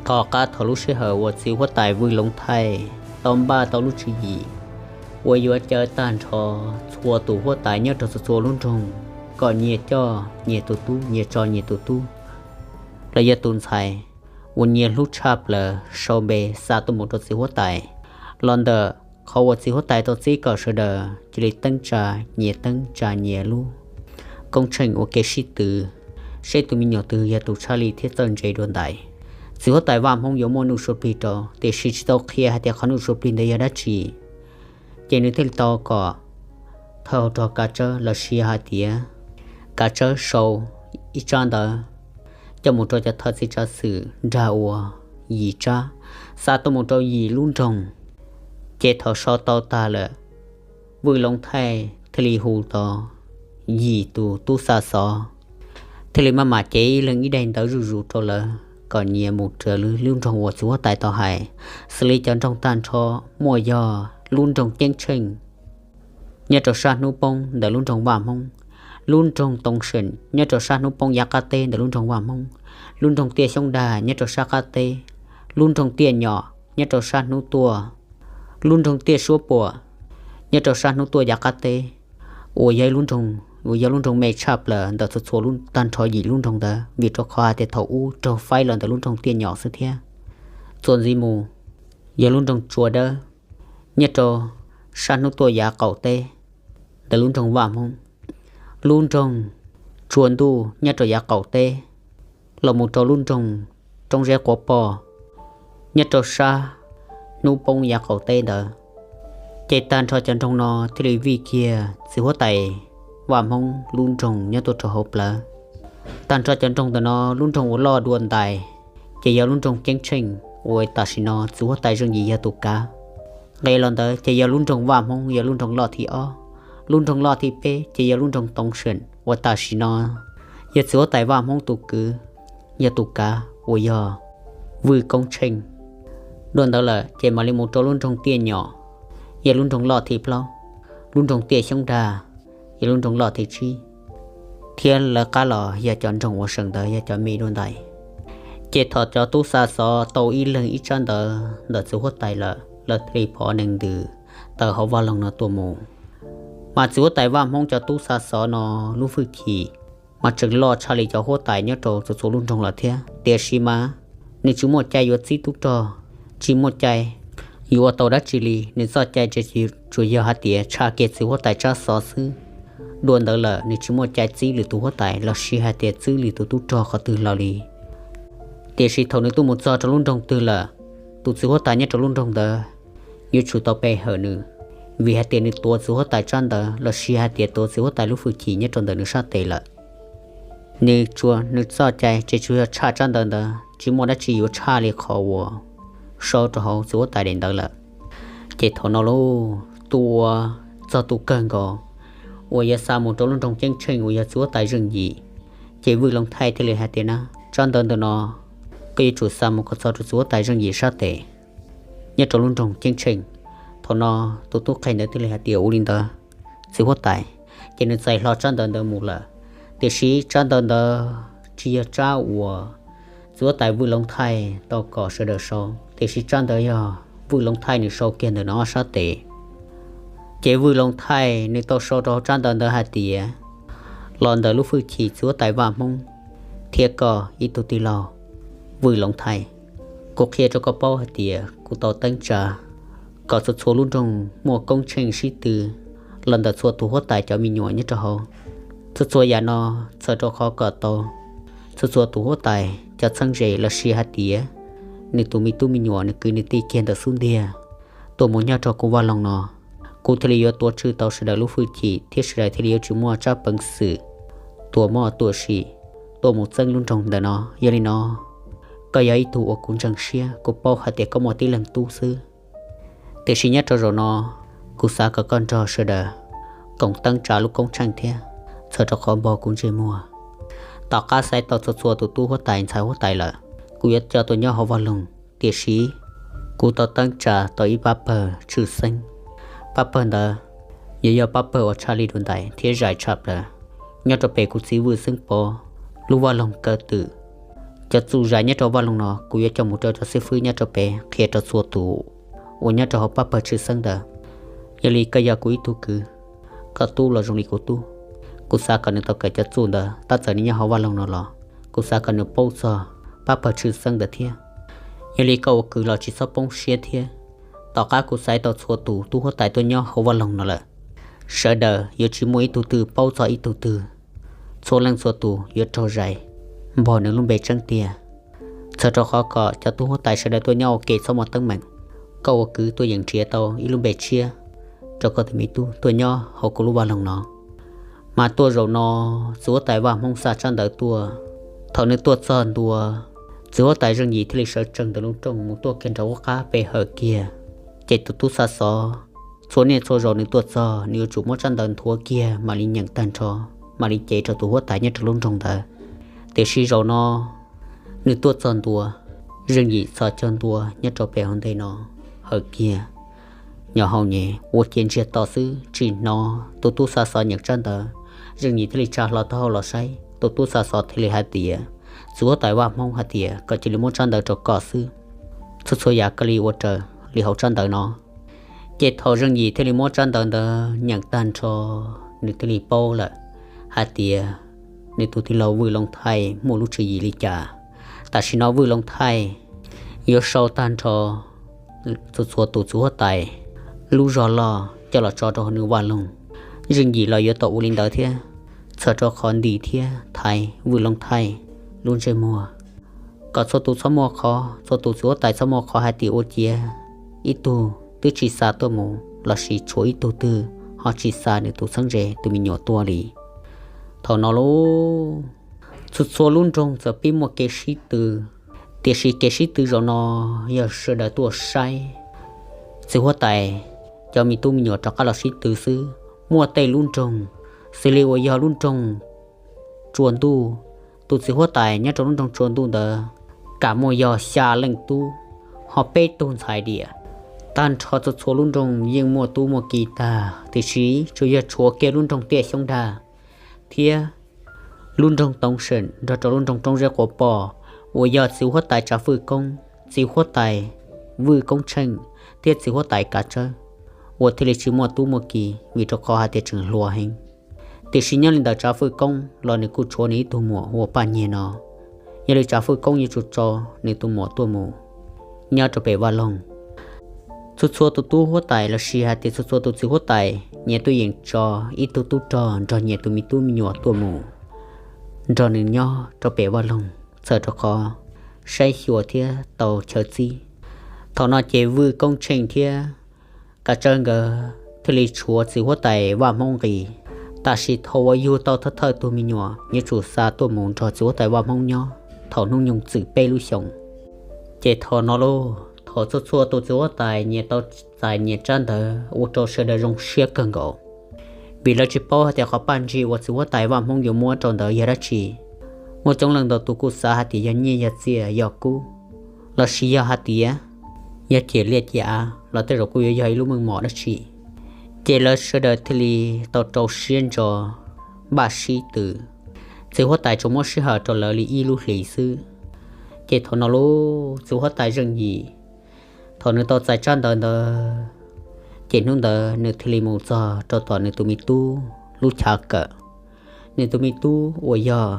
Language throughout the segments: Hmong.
Tom qab thaum lub sij hawm uas txiv huab tais Vwj Loov Thaij tau npaj tau lub tswv yim uas yuav caw tag nrho txhua tus huab tais nyob rau txhua txhua lub nroog kom nyias coj nyias tus tub, nyias tso nyias tus tub los yog tus ntxhais uas nyias hlub tshaj plaws sau npe xa tuaj mus rau txiv huab tais. Los ntawm qhov uas txiv huab tais tau txib kom sawv daws cia li teeb tsa nyias, teeb tsa nyias lub koob tsheej ua ke sib tw, seb tus me nyuam twg yog tus tshaj li thiab txawj ntse dua ntais. Txiv huab tais Vaj Hmoob yuav muaj nuj sua plig rau, tiam sis tsis tau qhia hais tias qhov nuj sua plig ntawd yog dab tsi. Ces nws thiaj li tau kom thawj hauv rog Kav Tsawb los sis hais tias Kav Tsawb sau ib tsab ntawv coj mus rau cov thawj txiv tsav xwm nrag ua yim tsab, xa tuaj mus rau yim lub nroog. Ces thaum sau tau tag lawm, Vwj Loov Thaij thiaj li hu tau yim tus tub xa xov, thiaj li maj mam cev ib leeg ib daim ntawv zuj zus rau lawv kom nyias mus raws li lub nroog uas txiv huab tais tau hais. Xws li cov nroog tag nrho muaj yog lub nroog Ceeb Tsheej nyob rau sab hnub poob ntawm lub nroog Vaj Hmoob, lub nroog Too Seem nyob rau sab hnub poob yav qab teb ntawm lub nroog Vaj Hmoob, lub nroog Tiaj Xyoob Dag nyob rau sab qab teb, lub nroog Tiaj Nyom nyob rau sab hnub tuaj, lub nroog Tiaj Suab Puam nyob rau sab hnub tuaj yav qab teb, uas yog lub nroog, uas yog lub nroog me tshaj plaws ntawm txhua txhua lub, tag nrho yim lub nroog ntawd, vim rau qhov hais tias thaum ub raug faib los ntawm lub nroog Tiaj Nyom xwb thiab. Txuas ntxiv mus yog lub nroog Tsua Dawb nyob rau sab hnub tuaj yav qaum teb ntawm lub nroog Vaj Hmoob, lub nroog Tsua Ntuj nyob rau yav qaum teb, los mus rau lub nroog Roob Zeb Quav Poj nyob rau sab hnub poob yav qaum teb ntawd. Ces tag nrho cov nroog no thiaj li vij kiag txiv huab tais Vaj Hmoob lub nroog nyob tuaj rau hauv plawv. Tag nrho cov nroog ntawm no lub nroog uas loj dua ntais ces yog lub nroog Ceeb Tsheej uas tam sim no txiv huab tais Zeej Yim yog tus kav. Nqis los ntawd ces yog lub nroog Vaj Hmoob yog lub nroog loj thib ob. Lub nroog loj thib peb ces yog lub nroog Too Seem uas tam sim no yog txiv huab tais Vaj Hmoob tus kwv yog tus kav uas yog Vwj Koob Tsheej. Dua ntawd lawm ces mam li mus rau lub nroog Tiaj Nyom, yog lub nroog loj thib plaub. Lub nroog Tiaj Xyoob Dag yog lub nroog loj thib tsib, thiab lawv qab los yog cov nroog uas seem ntawd yog cov me dua ntais. Ces thaum cov tub xa xov tau ib leeg ib tsab ntawv ntawm txiv huab tais lawm, lawv thiaj li phov nees ntws tawm hauv vaj loog no tuaj mus. Mas txiv huab tais Vaj Hmoob cov tub xa xov no lub hwj chim mas tseem loj tshaj li cov huab tais nyob rau txhua txhua lub nroog lawm thiab. Tiam sis mas nws tsis muaj cai yuav txib tub rog, tsis muaj cai yuav ua tau dab tsi li. Nws txoj cai tsuas yog hais tias tshaj kiag txiv huab tais tsab xov xwb. Dua ntawd lawm nws tsis muaj cai txib lwm tus huab tais los sis hais tias txib lwm tus tub rog qhov twg los li. Tiam sis thaum nws tuaj mus txog rau lub nroog twg lawm, tus txiv huab tais nyob rau lub nroog ntawd yuav tsum tau pe hawm nws, vim hais tias nws tuav txiv huab tais tsab ntawv los sis hais tias tuav txiv huab tais lub hwj chim nyob rau ntawm nws sab tes lawm. Nws tsuas, nws txoj cai tseem tsuas yog tshaj tsab ntawv ntawd, tsis muaj dab tsi yuav tshaj li qhov uas sau rau hauv txiv huab tais daim ntawv lawm. Ces thaum no lauj, tus uas txog tus kawg nkaus uas yuav xa mus rau lub nroog Ceeb Tsheej uas yog txiv huab tais Zeej Yim, ces Vwj Loov Thaij thiaj li hais tias na, tsab ntawv ntawm no koj yuav tsum xa mus kom txog rau txiv huab tais Zeej Yim sab tes nyob rau lub nroog Ceeb Tsheej. Thaum no tus tub qhe ntawd thiaj li hais tias ua li ntawd txiv huab tais, ces nws txais hlo tsab ntawv ntawd mus lawm. Tiam sis tsab ntawv ntawd tsis yog tsab uas txiv huab tais Vwj Loov Thaij tau kom sawv daws sau, tiam sis tsab ntawd yog Vwj Loov Thaij nws sau kiag ntawm nws ob sab tes. Ces Vwj Loov Thaij nws tau sau rau hauv tsab ntawv ntawd hais tias, los ntawm lub hwj chim txiv huab tais Vaj Hmoob thiab koj ib tug tij laug Vwj Loov Thaij, kuv qhia rau koj paub hais tias kuv tau teeb tsa kom txhua txhua lub nroog muaj koob tsheej sib tw los ntawm txhua tus huab tais cov me nyuam nyob rau hauv. Txhua txhua yam no txhawm rau qhov kom tau txhua txhua tus huab tais cov txheeb ze los sis hais tias nws tus me tub me nyuam nws kwv nws tij kiag ntawm xub ntiag tuaj mus nyob rau kuv vaj loog no. Kuv thiaj li yuav tuav tswj tau sawv daws lub hwj chim thiab sawv daws thiaj li yuav tsis muaj tsab peev xwm tuam moj tuam sim tuaj mus txeeb lub nroog ntawm no. Yog li no, koj yog ib tug uas kuv ntseeg siab, kuv paub hais tias koj muaj tib leeg tub xwb. Tiam sis nyob rau zaum no, kuv xav kom koj nrog sawv daws koom teeb tsa lub koob tsheej thiab, txhawm rau qhov npog kuv ntsej muag. Tom qab xaiv tau txhua txhua tus tub huab tais ntxhais huab tais lawm, kuv yuav coj tuaj nyob hauv vaj loog. Tiam sis kuv tau teeb tsa tau ib pab pawg tshwj xeeb. Pab pawg ntawd yuav yog pab pawg uas tshaj li dua ntais thiab zais tshaj plaws nyob rau pem kuv txiv Vwj Xeeb Pov lub vaj loog kaw twm Cov txuj zais nyob rau vaj loog no kuv yuav coj mus rau cov xib fwb nyob rau pem qhia rau txhua tus uas nyob rau hauv pab pawg tshwj xeeb ntawd. Yog li koj yog kuv ib tug kwv, koj tub los zoo li kuv tub. Kuv xav kom nws tau kawm cov txuj ntawd tab txawm nws nyob hauv vaj loog no los kuv xav kom nws paub txog pab pawg tshwj xeeb ntawd thiab. Yog li koj ua kwv los tsis txhob poob siab thiab. Tom qab kuv xaiv tau txhua tus tub huab tais tuaj nyob hauv vaj loog no lawm, sawv daws yuav tsis muaj ib tug twg paub txog ib tug twg. Txhua leej txhua tus yuav raug zais npog nws lub npe tseeb tiag. Txhawm rau qhov kom cov tub huab tais sawv daws tuaj nyob ua ke txhob muaj teeb meem. Koj ua kwv tuaj yeem nrhiav tau ib lub npe tshiab rau koj tus me tub tuaj nyob hauv kuv lub vaj loog no. Mas tuaj zaum no, txiv huab tais Vaj Hmoob xa tsab ntawv tuaj. Thaum nws tuaj txog ntua, txiv huab tais Zeej Yim thiaj li sawv tsees ntawm lub rooj mus tuaj kiag nram ub qab pem hawm kiag. Ces tus tub xa xov, txhua niaj txhua zaus nws tuaj txog nws yuav tsum muab tsab ntawv nthuav kiag mam li nyeem tag nrho, mam li cev rau tus huab tais nyob rau lub nroog ntawd. Tiam sis zaum no nws tuaj txog ntua, Zeej Yim txhos caug ntua nyob rau pem hauv ntej no, hawm kiag, nyo hau nyem ua ciav ntsiag to xwb tsis hnov tus tub xa xov nyeem tsab ntawv. Zeej Yim thiaj li tsa hlo taub hau los saib, tus tub xa xov thiaj li hais tias, txiv huab tais Vaj Hmoob hais tias kom cia li muab tsab ntawv rau koj xwb, txhua txhua yam koj li ua raws li hauv tsab ntawv no. Ces thaum Zeej Yim thiaj li muab tsab ntawv ntawd nyeem tag nrho, nws thiaj li paub lawm hais tias nws tus tij laug Vwj Looj Thaij muaj lub tswv yim li cas. Tam sim no Vwj Looj Thaij yuav sau tag nrho txhua txhua tus txiv huab tais lub zog loj coj los tso rau hauv nws vaj loog. Zeej Yim los yuav tau ua li ntawd thiab, txhawm rau qhov nti thiab thaiv Vwj Looj Thaij lub ntsej muag, kom txhua tus txhob muaj qhov, txhua tus txiv huab tais txhob muaj qhov hais tias ua ciav ib tug twb tsis xa tuaj mus lossis tshuav ib tug twg ho tsis xa nws tus txheeb ze tus me nyuam tuaj li. Thaum no lauj, txhua txhua lub nroog txawm pib muaj kev sib tw, tiam sis kev sib tw zaum no yog sawv daws tuaj saib txiv huab tais cov me tub me nyuam rov qab los sib tw xwb. Muaj tej lub nroog xws li uas yog lub nroog Tsua Ntuj, tus txiv huab tais nyob rau lub nroog Tsua Ntuj ntawd kam muaj yog xya leej tub, ho peb tug ntxhais diam. Tag nrho txhua txhua lub nroog yeej muaj tub muaj ki tag, tiam sis tsuas yog tshuav kiag lub nroog Tiaj Xyoob Dag thiab lub nroog Toov Seem nrog rau lub nroog Roob Zeb Quav Poj uas yog txiv huab tais Tsav Fwj Koob, txiv huab tais Vwj Koob Tsheej thiab txiv huab tais Kav Tsawb uas thiaj li tsis muaj tub muaj ki, vim rau qhov hais tias tseem hluas heev. Tiam sis nyob li ntawd Tsav Fwj Koob los nws kuj tshuav nws ib tug muam hu ua Paj Nyiag no. Yog li Tsav Fwj Koob yuav tsum tso nws tus muam tuaj mus nyob rau pem vaj loog. Txhua txhua tus tub huab tais lossis hais tias txhua txhua tus txiv huab tais nyias tuaj yeem tso ib tug tub rog nrog nyias tus me tub me nyuam tuaj mus nrog nws nyob rau pem vaj loog, txhawm rau qhov saib xyuas thiab tau chaw txib. Thaum no ces Vwj Koob Tsheej thiab Kav Tsawb nkawd thiaj li tshuav txiv huab tais Vaj Hmoob nqis. Tam sim thaum uas yug tau thawj thawj tus me nyuam yuav tsum xa tuaj mus nrog txiv huab tais Vaj Hmoob nyob thaum hnub nyoog txwm peb lub xyoos. Ces thaum no lauj, thaum txhua txhua tus txiv huab tais nyias tau txais nyias tsab ntawv ua rau sawv daws zoo siab kawg nkaus, vim lawv tsis paub hais tias qhov paj ntsig uas txiv huab tais Vaj Hmoob yuav muab rau ntawd yog dab tsi. Muaj coob leej ntau tus kuj xav hais tias yog nyiaj yog txiaj yog kub, lossis yog hais tias yog ciam liaj ciam av los tej zaum kuj yuav yog ib lub meej mom dab tsi. Ces lawv sawv daws thiaj li tau rau siab ntso npaj sib tw. Txiv huab tais tsuas muab sij hawm rau lawv li ib lub hlis xwb. Ces thaum no lauj, txiv huab tais Zeej Yim, thaum nws tau txais tsab ntawv ntawd, ces hnub ntawd nws thiaj li mus txog rau tom nws tus me tub lub chav kawm. Nws tus me tub uas yog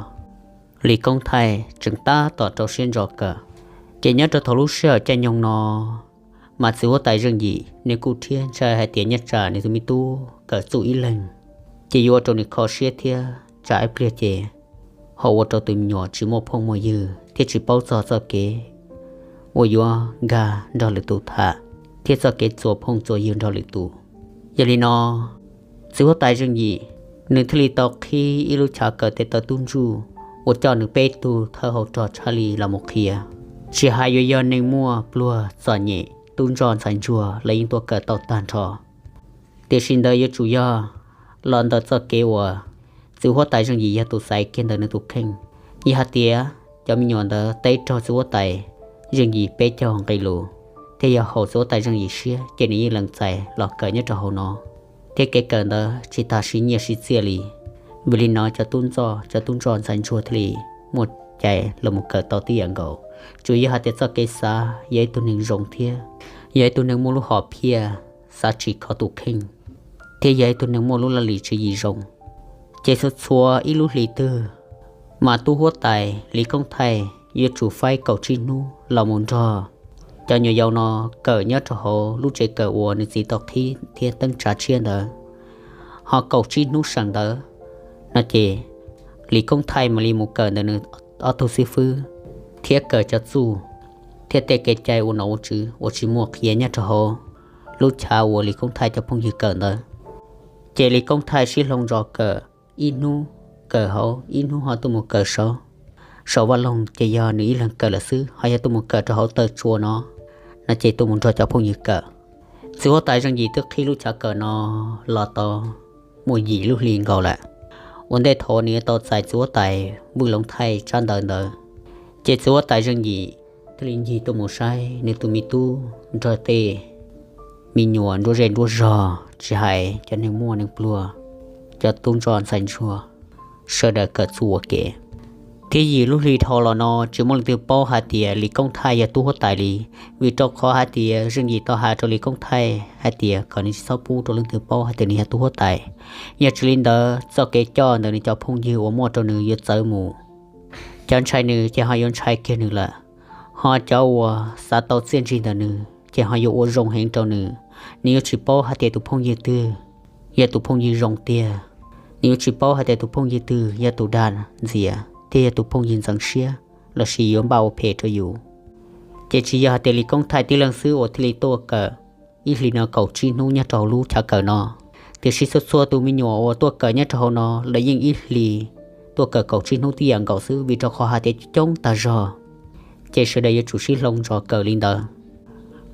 Lis Koob Thaij tseem tab tom rau siab ntso kawm. Ces nyob rau thaum lub sij hawm caij nyoog no, mas txiv huab tais Zeej Yim nws kuj rhiab ntshai hais tias nyob tsam nws tus me tub kawm txuj ib leeg, ces yuav ua rau nws kho siab thiab tsam ib pliag ces ho ua rau tus me nyuam tsis muaj phooj muaj ywg thiab tsis paub txog txoj kev uas yuav nkag nrog lwm tus tham thiab txoj kev txuas phooj txuas ywg nrog lwm tus. Yog li no, txiv huab tais Zeej Yim nws thiaj li tau qhib ib lub chav kawm tes taw tub ntsuj uas coj nws peb tug thawj hauv rog tshaj li los mus qhia. Tsis hais yuav yog neeg muaj pluag txom nyem, tub ntsoj ntxhais ntsuag los yeej tuaj kawm tau tag nrho. Tiam sis ntawd yuav tsum yog los ntawm txoj kev uas txiv huab tais Zeej Yim yog tus xaiv kiag ntawm nws tus kheej. Yog hais tias cov me nyuam ntawd teb raug txiv huab tais Zeej Yim peb caug nqe lus, thiab yog haum txiv huab tais Zeej Yim siab, ces nws yeej lees txais los kawm nyob rau hauv no. Thiab kev kawm ntawd tsis tas siv nyiaj siv txiaj li. Vim li no cov tub ntsoj, cov tub ntsoj ntxhais ntsuag thiaj li muaj cai los mus kawm tau tib yam nkaus. Tsuas yog hais tias txoj kev xav yog ib tug neeg zoo thiab yog ib tug neeg muaj lub hom phiaj, xav tsim kho tus kheej, thiab yog ib tug neeg muaj lub laj lim tswv yim zoo, ces txhua txhua ib lub hlis twg mas tub huab tais Lis Koob Thaij yuav tsum faib kaum tsib hnub los mus nrog cov nyuam yaus no kawm nyob rau hauv lub tsev kawm uas nws txiv tau qhib thiab teeb tsa tshiab ntawd. Ho kaum tsib hnub sawm ntawd no ces Lis Koob Thaij mam li mus kawm ntawm nws ob tug xib fwb thiab kawm cov txuj thiab tej kev cai ua nom ua tswv uas tsis muaj qhia nyob rau hauv lub chav uas Lis Koob Thaij cov phooj ywg kawm ntawd. Ces Lis Koob Thaij sib hloov zos kawm, ib hnub kawm hauv, ib hnub ho tuaj mus kawm saud. Saum vaj loog ces yog nws ib leeg kawm lawm xwb, ho yog tuaj mus kawm rau hauv taw tsua no, no ces tuaj mus nrog cov phooj ywg kawm. Txiv huab tais Zeej Yim twb qhib lub chav kawm no los tau muaj yim lub hli nkaus lawm. Ua ntej thaum nws yuav tau txais txiv huab tais Vwj Loov Thaij tsab ntawv ntawd, ces txiv huab tais Zeej Yim thiaj li ncig tuaj mus saib nws tus me tub nrog tej me nyuam nruab zej nruab zog, tsis hais cov neeg muaj neeg pluag, cov tub ntsuag ntxhais ntsuag, sawv daws kawm txuj ua ke. Thiab yim lub hli dhau los no tsis muaj leej twg paub hais tias Lis Koob Thaij yog tub huab tais li, vim rau qhov hais tias Zeej Yim tau hais rau Lis Koob Thaij hais tias kom nws tsis txhob pub rau leej twg paub hais tias nws yog tub huab tais. Yog tsis li ntawd txoj kev coj ntawm nws cov phooj ywg uas muaj rau nws yuav txawv mus. Cov ntshai nws ces ho yuav ntshai kiag nws lawm, ho cov uas xav tau txiaj ntsig ntawm nws ces ho yuav ua zoo heev rau nws. Nws yuav tsis paub hais tias tus phooj ywg twg yog tus phooj ywg zoo tiag, nws yuav tsis paub hais tias tus phooj ywg twg yog tus dag ntxias thiab yog tus phooj ywg ntxeev siab lossis yuav npaj ua phem rau yus. Ces tsis yog hais tias Lis Koob Thaij tib leeg xwb uas thiaj li tuaj kawm ib hlis no kaum tsib hnub nyob rau hauv lub chav kawm no, tiam sis txhua txhua tus me nyuam uas tuaj kawm nyob rau hauv no lawv yeej ib hlis tuaj kawm kaum tsib hnub tib yam nkaus xwb, vim rau qhov hais tias coob tag zog, ces sawv daws yuav tsum sib hloov zos kawm li ntawd.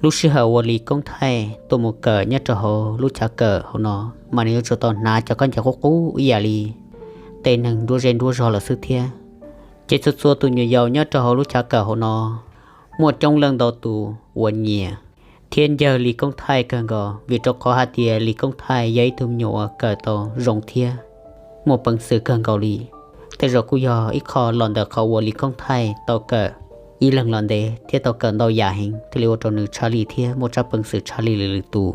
Lub sij hawm uas Lis Koob Thaij tuaj mus kawm nyob rau hauv lub chav kawm hauv no, mas nws yuav tsum tau hnav cov khaub ncaws qub qub ib yam li tej neeg nruab zej nruab zog lawm xwb thiab. Ces txhua txhua tus nyuam yaus nyob rau hauv lub chav kawm hauv no muaj coob leej ntau tus uas nyiam thiab ncawg Lis Koob Thaij kawg nkaus, vim rau qhov hais tias Lis Koob Thaij yog ib tug me nyuam uas kawm tau zoo thiab muaj peev xwm kawg nkaus li. Tej zaum kuj yog ib qho los ntawm qhov uas Lis Koob Thaij tau kawm ib leeg los ntev thiab tau kawm ntau yam heev thiaj li ua rau nws tshaj lij thiab muaj tsab peev xwm tshaj li lwm lwm tus.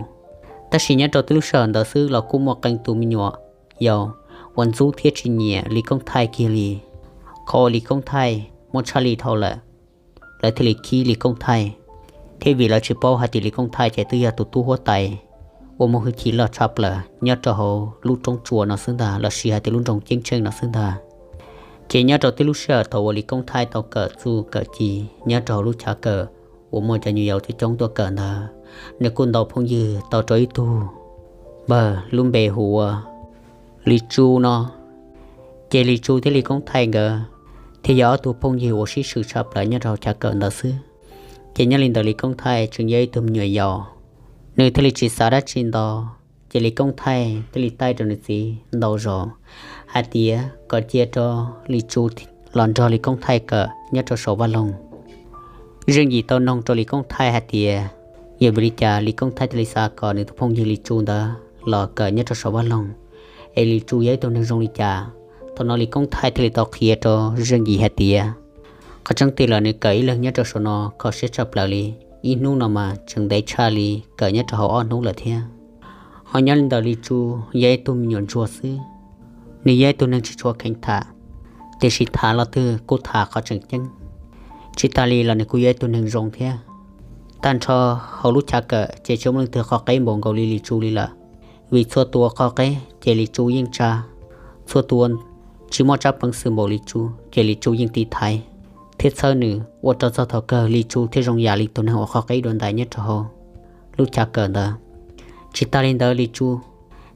Tab sis nyob rau tib lub sij hawm ntawd xwb los kuj muaj qee tus me nyuam yaus uas ntxub thiab tsis nyiam Lis Koob Thaij kiag li. Qhov uas Lis Koob Thaij muaj tshaj lij dhau lawm, lawv thiaj li khib Lis Koob Thaij, thiab vim lawv tsis paub hais tias Lis Koob Thaij ces twb yog tus tub huab tais uas muaj hwj chim loj tshaj plaws nyob rau hauv lub roob tsua no xwb ntag, lossis hais tias lub nroog Ceeb Tsheej no xwb ntag. Ces nyob rau tib lub sij hawm thaum uas Lis Koob Thaij tau kawm txuj kawm ci nyob rau hauv lub chav kawm uas muaj cov nyuam yaus coob coob tuaj kawm ntawd, nws kuj ntaus phooj ywg tau rau ib tug npawg lub npe hu ua Lis Tsu no. Ces Lis Tsu thiab Lis Koob Thaij nkawd thiaj yog ob tug phooj ywg uas sib swm tshaj plaws nyob rau hauv chav kawm ntawd xwb. Ces nyob li ntawd Lis Koob Thaij tseem yog ib tug me nyuam yaus, nws thiaj li tsis xav dab tsi ntau. Ces Lis Koob Thaij thiaj li taij rau nws txiv ntau zaus hais tias kom cia rau Lis Tsu los nrog Lis Koob Thaij kawm nyob rau saum vaj loog. Zeej Yim tau noog rau Lis Koob Thaij hais tias yog vim li cas Lis Koob Thaij thiaj li xav kom nws tus phooj ywg Lis Tsu ntawd los kawm nyob rau saum vaj loog, es Lis Tsu yog ib tug neeg zoo li cas. Thaum no Lis Koob Thaij thiaj li tau qhia rau Zeej Yim hais tias qhov tseeb twg lawm nws kawm ib leeg nyob rau saum no kho siab tshaj plaws li, ib hnub no mas tseem ntev tshaj li kawm nyob rau hauv ob hnub lawm thiab. Ho nyob li ntawm Lis Tsu yog ib tug me nyuam ntsuag xwb, nws yog ib tug neeg tsis tshua kheev tham, tiam sis tham los twg kuj tham qhov tseem ceeb. Tsis tas li los nws kuj yog ib tug neeg zoo thiab. Tag nrho hauv lub chav kawm ces tsis muaj leej twg qhov qeb npaum nkaus li Lis Tsu li lawm, vim txhua tus ua qhov qeb ces Lis Tsu yeej tsa, txhua tus tsis muaj tsab peev xwm npaum Lis Tsu ces Lis Tsu yeej tiv thaiv thiab txhawb nws, ua rau txog thaum kawg Lis Tsu thiaj zoo yam li tus neeg uas qhov qeb dua ntais nyob rau hauv lub chav kawm ntawd. Tsis tas li ntawd Lis Tsu,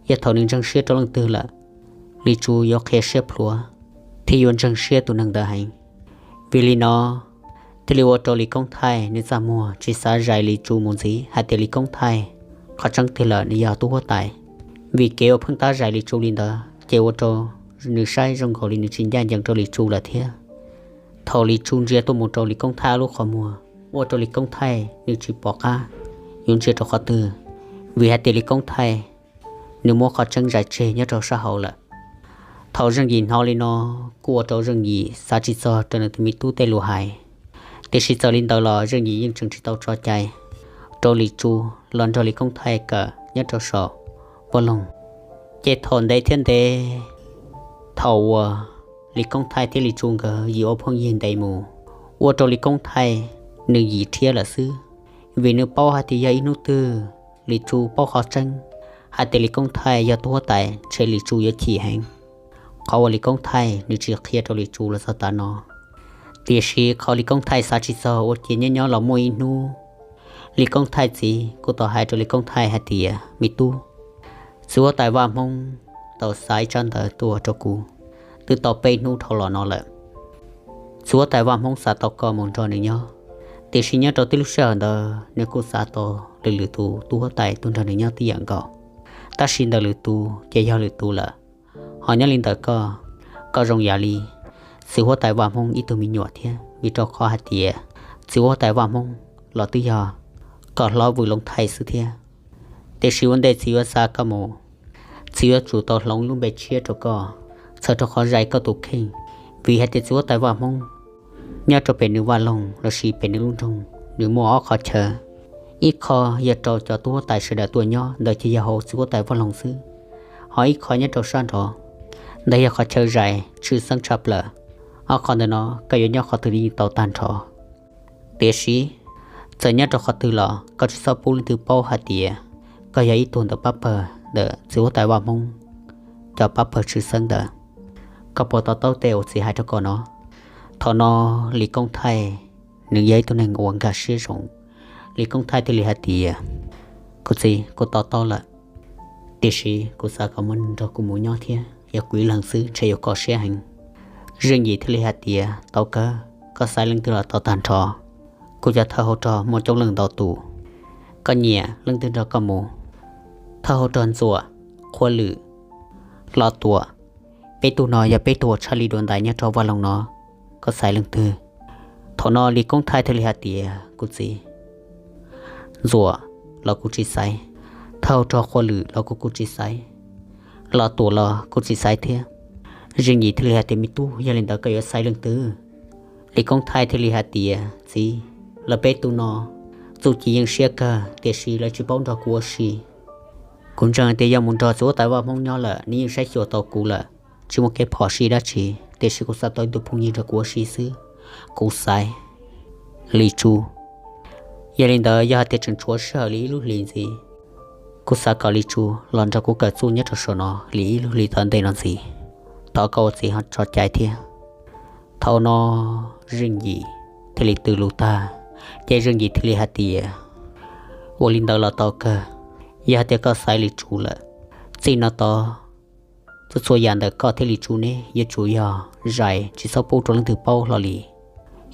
yog thaum nws ntseeg siab rau leej twg lawm, Lis Tsu yuav qhia siab plhuav thiab yuav ntseeg siab tus neeg ntawd heev. Vim li no thiaj li ua rau Lis Koob Thaij nws txaj muag tsis xav zais Lis Tsu mus ntxiv hais tias Lis Koob Thaij qhov tseeb twg lawm nws yog tub huab tais. Vim kev uas pheej tab zais Lis Tsu li ntawd ces ua rau nws saib zoo nkaus li nws tsis ncaj ncees rau Lis Tsu lawm thiab. Thaum Lis Tsu ntsia tuaj mus rau Lis Koob Thaij ob lub qhov muag ua rau Lis Koob Thaij nws tsis pom qab yuav ntsia rau qhov twg, vim hais tias Lis Koob Thaij nws muab qhov tseeb zais tseg nyob rau sab hauv lawm. Thaum Zeej Yim hnov li no, kuj ua rau Zeej Yim xav tsis txog rau nws tus me tub tej lus hais. Tiam sis txawm li ntawd los Zeej Yim yeej tseem tsis tau tso cai rau Lis Tsu los nrog Lis Koob Thaij kawm nyob rau saum vaj loog. Ces thaum ntev thiab ntev, thaum uas Lis Koob Thaij thiab Lis Tsu nkawd yim ua phooj ywg ntev mus, ua rau Lis Koob Thaij nws yim rhiab lawm xwb, vim nws paub hais tias yog ib hnub twg Lis Tsu paub qhov tseeb hais tias Lis Koob Thaij yog tus huab tais, ntshe Lis Tsu yuav chim heev. Qhov uas Lis Koob Thaij nws tsis qhia rau Lis Tsu los txog tav no, tiam sis qhov Lis Koob Thaij xav tsis txog ua ciav nyob nyob los muaj ib hnub, Lis Koob Thaij txiv kuj tau hais rau Lis Koob Thaij hais tias, me tub, txiv huab tais Vaj Hmoob tau xa ib tsab ntawv tuaj rau kuv twb tau peb hnub dhau los no lawm. Txiv huab tais Vaj Hmoob xav tau koj mus nrog nws nyob, tiam sis nyob rau tib lub sij hawm ntawd nws kuj xav tau lwm lwm tus tub huab tais tuaj nrog nws nyob tib yam nkaus, tab sis ntawm lwm tus ces yog lwm tus lawm. Ho nyob li ntawm koj, koj zoo yam li txiv huab tais Vaj Hmoob ib tug me nyuam thiab, vim rau qhov hais tias txiv huab tais Vaj Hmoob los twb yog koj hlob Vwm Loob Thaij xwb thiab. Tiam sis ua ntej txiv yuav xa koj mus, txiv yuav tsum tau hloov lub npe tshiab rau koj, txhawm rau qhov zais koj tus kheej, vim hais tias txiv huab tais Vaj Hmoob nyob rau pem nws vaj loog lossis pem nws lub nroog nws muaj ob qhov chaw. Ib qho yog rau cov tub huab tais sawv daws tuaj nyob, ntawd ces yog hauv txiv huab tais vaj loog xwb, ho ib qho nyob rau sab nraud, ntawd yog qhov chaw zais tshwj xeeb tshaj plaws. Ob qho ntawm no koj yuav nyob qhov twg los yeej tau tag nrho. Tiam sis txawm nyob rau qhov twg los koj tsis txhob pub leej twg paub hais tias koj yog ib tug ntawm pab pawg ntawm txiv huab tais Vaj Hmoob cov pab pawg tshwj xeeb ntawd. Koj puas to taub tej uas txiv hais rau koj no? Thaum no Lis Koob Thaij nws yog ib tug neeg uas nkag siab zoo. Lis Koob Thaij thiaj li hais tias, kuv txiv, kuv to taub lawm, tiam sis kuv xav kom muaj neeg nrog kuv mus nyob thiab, yog kuv ib leeg xwb ntshe yuav kho siab heev. Zeej Yim thiaj li hais tias, tau kawg, koj xaiv leej twg los tau tag nrho. Kuv cov thawj hauv rog muaj coob leej ntau tus, koj nyiam leej twg nrog koj mus. Thawj hauv rog Ntxuam, Qhua Lwm, Hlo Tuam, peb tug no yog peb tug uas tshaj li dua ntais nyob rau vaj loog no, koj xaiv leej twg? Thaum no Lis Koob Thaij thiaj li hais tias, kuv txiv, Ntxuam los kuv tsis xaiv, thawj hauv rog Qhua Lwm los kuv kuj tsis xaiv, Hlo Tuam los kuv tsis xaiv thiab. Zeej Yim thiaj li hais tias, me tub, yog li ntawd koj yuav xaiv leej twg? Lis Koob Thaij thiaj li hais tias, txiv, lawv peb tug no txuj ci yeej siab kawg, tiam sis lawv tsis paub nrog kuv ua si. Kuv ntseeg tias yog mus nrog txiv huab tais Vaj Hmoob nyob lawm nws yeej saib xyuas tau kuv lawm, tsis muaj kev phom sij dab tsi, tiam sis kuv xav tau ib tug phooj ywg nrog kuv ua si xwb. Kuv xaiv Lis Tsu. Yog li ntawd yog hais tias tseem tshuav sij hawm li ib lub hlis ntxiv, kuv xav kom Lis Tsu los nrog kuv kawm txuj nyob rau saum no li ib lub hlis tom ntej no ntxiv, thov koj ua txiv ho tso cai thiab. Thaum no Zeej Yim thiaj li tw lus tag, ces Zeej Yim thiaj li hais tias, ua li ntawd los tau kawg, yog hais tias koj xaiv Lis Tsu lawm, txij no tod txhua txhua yam ntawm koj thiab Lis Tsu neb yuav tsum yog zais tsis txhob pub rau leej twg paub hlo li.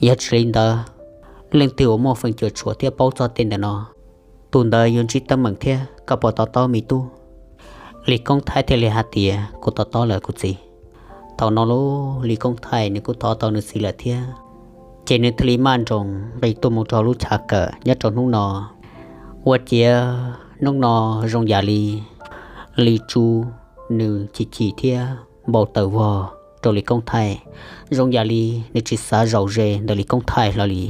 Yog tsis li ntawd, leej twg uas muaj feem cuam tshuam thiab paub txog tej ntawm no, tus ntawd yuav ntsib teeb meem thiab, koj puas to taub me tub? Lis Koob Thaij thiaj li hais tias, kuv to taub lawm kuv txiv. Thaum no lub Lis Koob Thaij nws kuj thov tau nws txiv lawm thiab, ces nws thiaj li maj nroos nqis tuaj mus rau lub chav kawm nyob rau hnub no. Ua ciav hnub no zoo yam li Lis Tsu nws chim chim thiab npau taws vog rau Lis Koob Thaij, zoo yam li nws tsis xav zaum ze ntawm Lis Koob Thaij hlo li.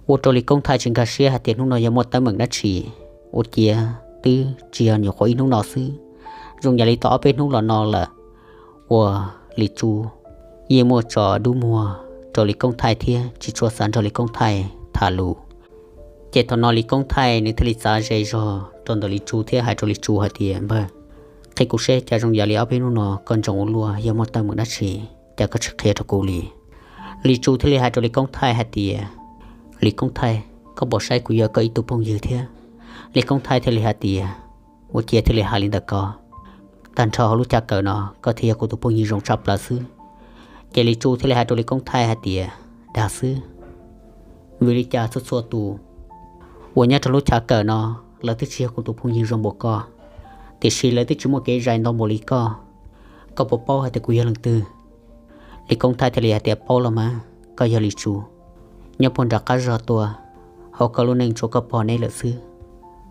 Ua rau Lis Koob Thaij tsis nkag siab hais tias hnub no yog muaj teeb meem dab tsi, ua ciav twb tsis yog nyuam qhuav ib hnub no xwb, zoo yam li tau ob peb hnub los no lawm, uas Lis Tsu yeej muaj tso dub muag rau Lis Koob Thaij thiab tsis tshua xav nrog Lis Koob Thaij tham lus. Ces thaum no Lis Koob Thaij nws thiaj li txav ze zog rau ntawm Lis Tsu thiab hais rau Lis Tsu hais tias, npawg, qhia kuv seb cas zoo yam li ob peb hnub no koj ntsoov ua luaj, yog muaj teeb meem dab tsi cas koj tsis qhia rau kuv li? Lis Tsu thiaj li hais rau Lis Koob Thaij hais tias, Lis Koob Thaij, koj puas saib kuv yog koj ib tug phooj ywg thiab? Lis Koob Thaij thiaj li hais tias, ua ciav thiaj li hais li ntawm ko, tag nrho hauv lub chav kawm no koj thiaj yog kuv tus phooj ywg zoo tshaj plaws xwb. Ces Lis Tsu thiaj li hais rau Lis Koob Thaij hais tias, dag xwb, vim li cas txhua txhua tus uas nyob rau lub chav kawm no lawv twb tsis yog kuv tus phooj ywg zoo npaum koj, tiam sis lawv twb tsis muaj kev zais ntau npaum li koj. Koj puas paub hais tias kuv yog leej twg? Lis Koob Thaij thiaj li hais tias, paub los mas, koj yog Lis Tsu, nyob puag nram qab zog tuaj, hauv koj lub neej tshuav koj pog neb lawm xwb.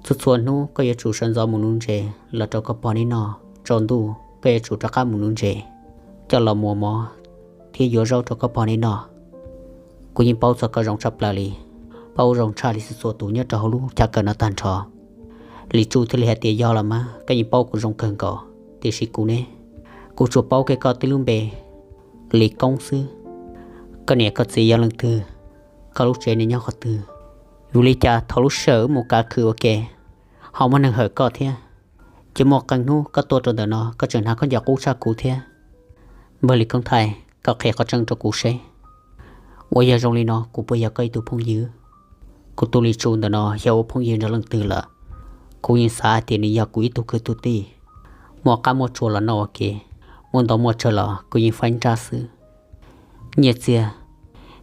Txhua txhua hnub koj yuav tsum sawv ntxov mus nuv ntses los rau koj pog neb noj, tsaus ntuj koj yuav tsum rov qab mus nuv ntses. coj los muas mov thiab yuav zaub rau koj pog neb noj. Kuv yeej paub txog koj zoo tshaj plaws li, paub zoo tshaj li txhua txhua tus nyob rau hauv lub chav kawm no tag nrho. Lis Tsu thiaj li hais tias, Yog los mas, koj yeej paub kuv zoo kawg nkaus, tiam sis kuv ne, kuv tsuas paub kiag koj tib lub npe, Lis Koob xwb. Koj niam koj txiv yog leej twg? Koj lub tsev nws nyob qhov twg? Vim li cas thaum lub sij hawm wb mus kav khw ua ke ho muaj neeg hawm koj thiab? Ces muaj qee hnub koj tuaj rau ntawm no koj tseem hnav khaub ncaws qub tshaj kuv thiab. Npawg Lis Koob Thaij, koj qhia qhov tseeb rau kuv seb, uas yog zoo li no kuv puas yog koj ib tug phooj ywg? Kuv tus Lis Tsu ntawm no yog ua phooj ywg nrog leej twg lawm? Kuv yeej xav hais tias nws yog kuv ib tug kwv tug tij, muaj qab muaj tsuas los noj ua ke, muaj ntau muaj tsawg los kuv yeej faib nrab xwb. Nyiaj txiag,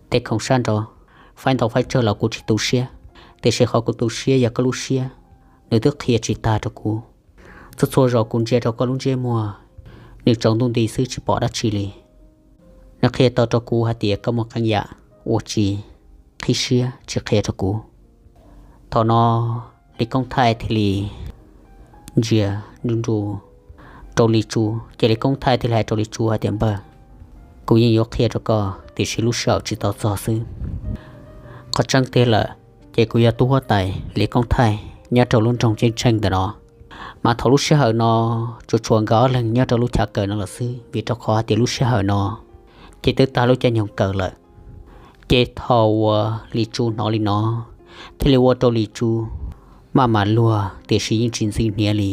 tej khoom sab nraud, faib ntau faib tsawg los kuv tsis tu siab, tiam sis qhov kuv tu siab yog koj lub siab, nws twb qhia tsis tag rau kuv. Txhua txhua zaus kuv ntsia rau koj lub ntsej muag, nws tsaus ntuj nti xwb tsis pom dab tsi li. Nws qhia tau rau kuv hais tias koj muaj qee yam uas tsis qhib siab tsis qhia rau kuv. Thaum no Lis Koob Thaij thiaj li ntsia nru nru rau Lis Tsu, ces Lis Koob Thaij thiaj li hais rau Lis Tsu hais tias, Npawg, kuv yeej yuav qhia rau koj tiam sis lub sij hawm tsis tau txog xwb. Qhov tseeb tiag lawm ces kuv yog tub huab tais Lis Koob Thaij nyob rau lub nroog Ceeb Tsheej ntawm no, mas thaum lub sij hawm no tsuas tshuav nkawd ob leeg nyob rau lub chav kawm no lawm xwb, vim rau qhov hais tias lub sij hawm no ces twb tag lub caij nyoog kawm lawm. Ces thaum uas Lis Tsu hnov li no, thiaj li ua rau Lis Tsu maj mam luag tiam sis yeej tsis ntxim hniav li.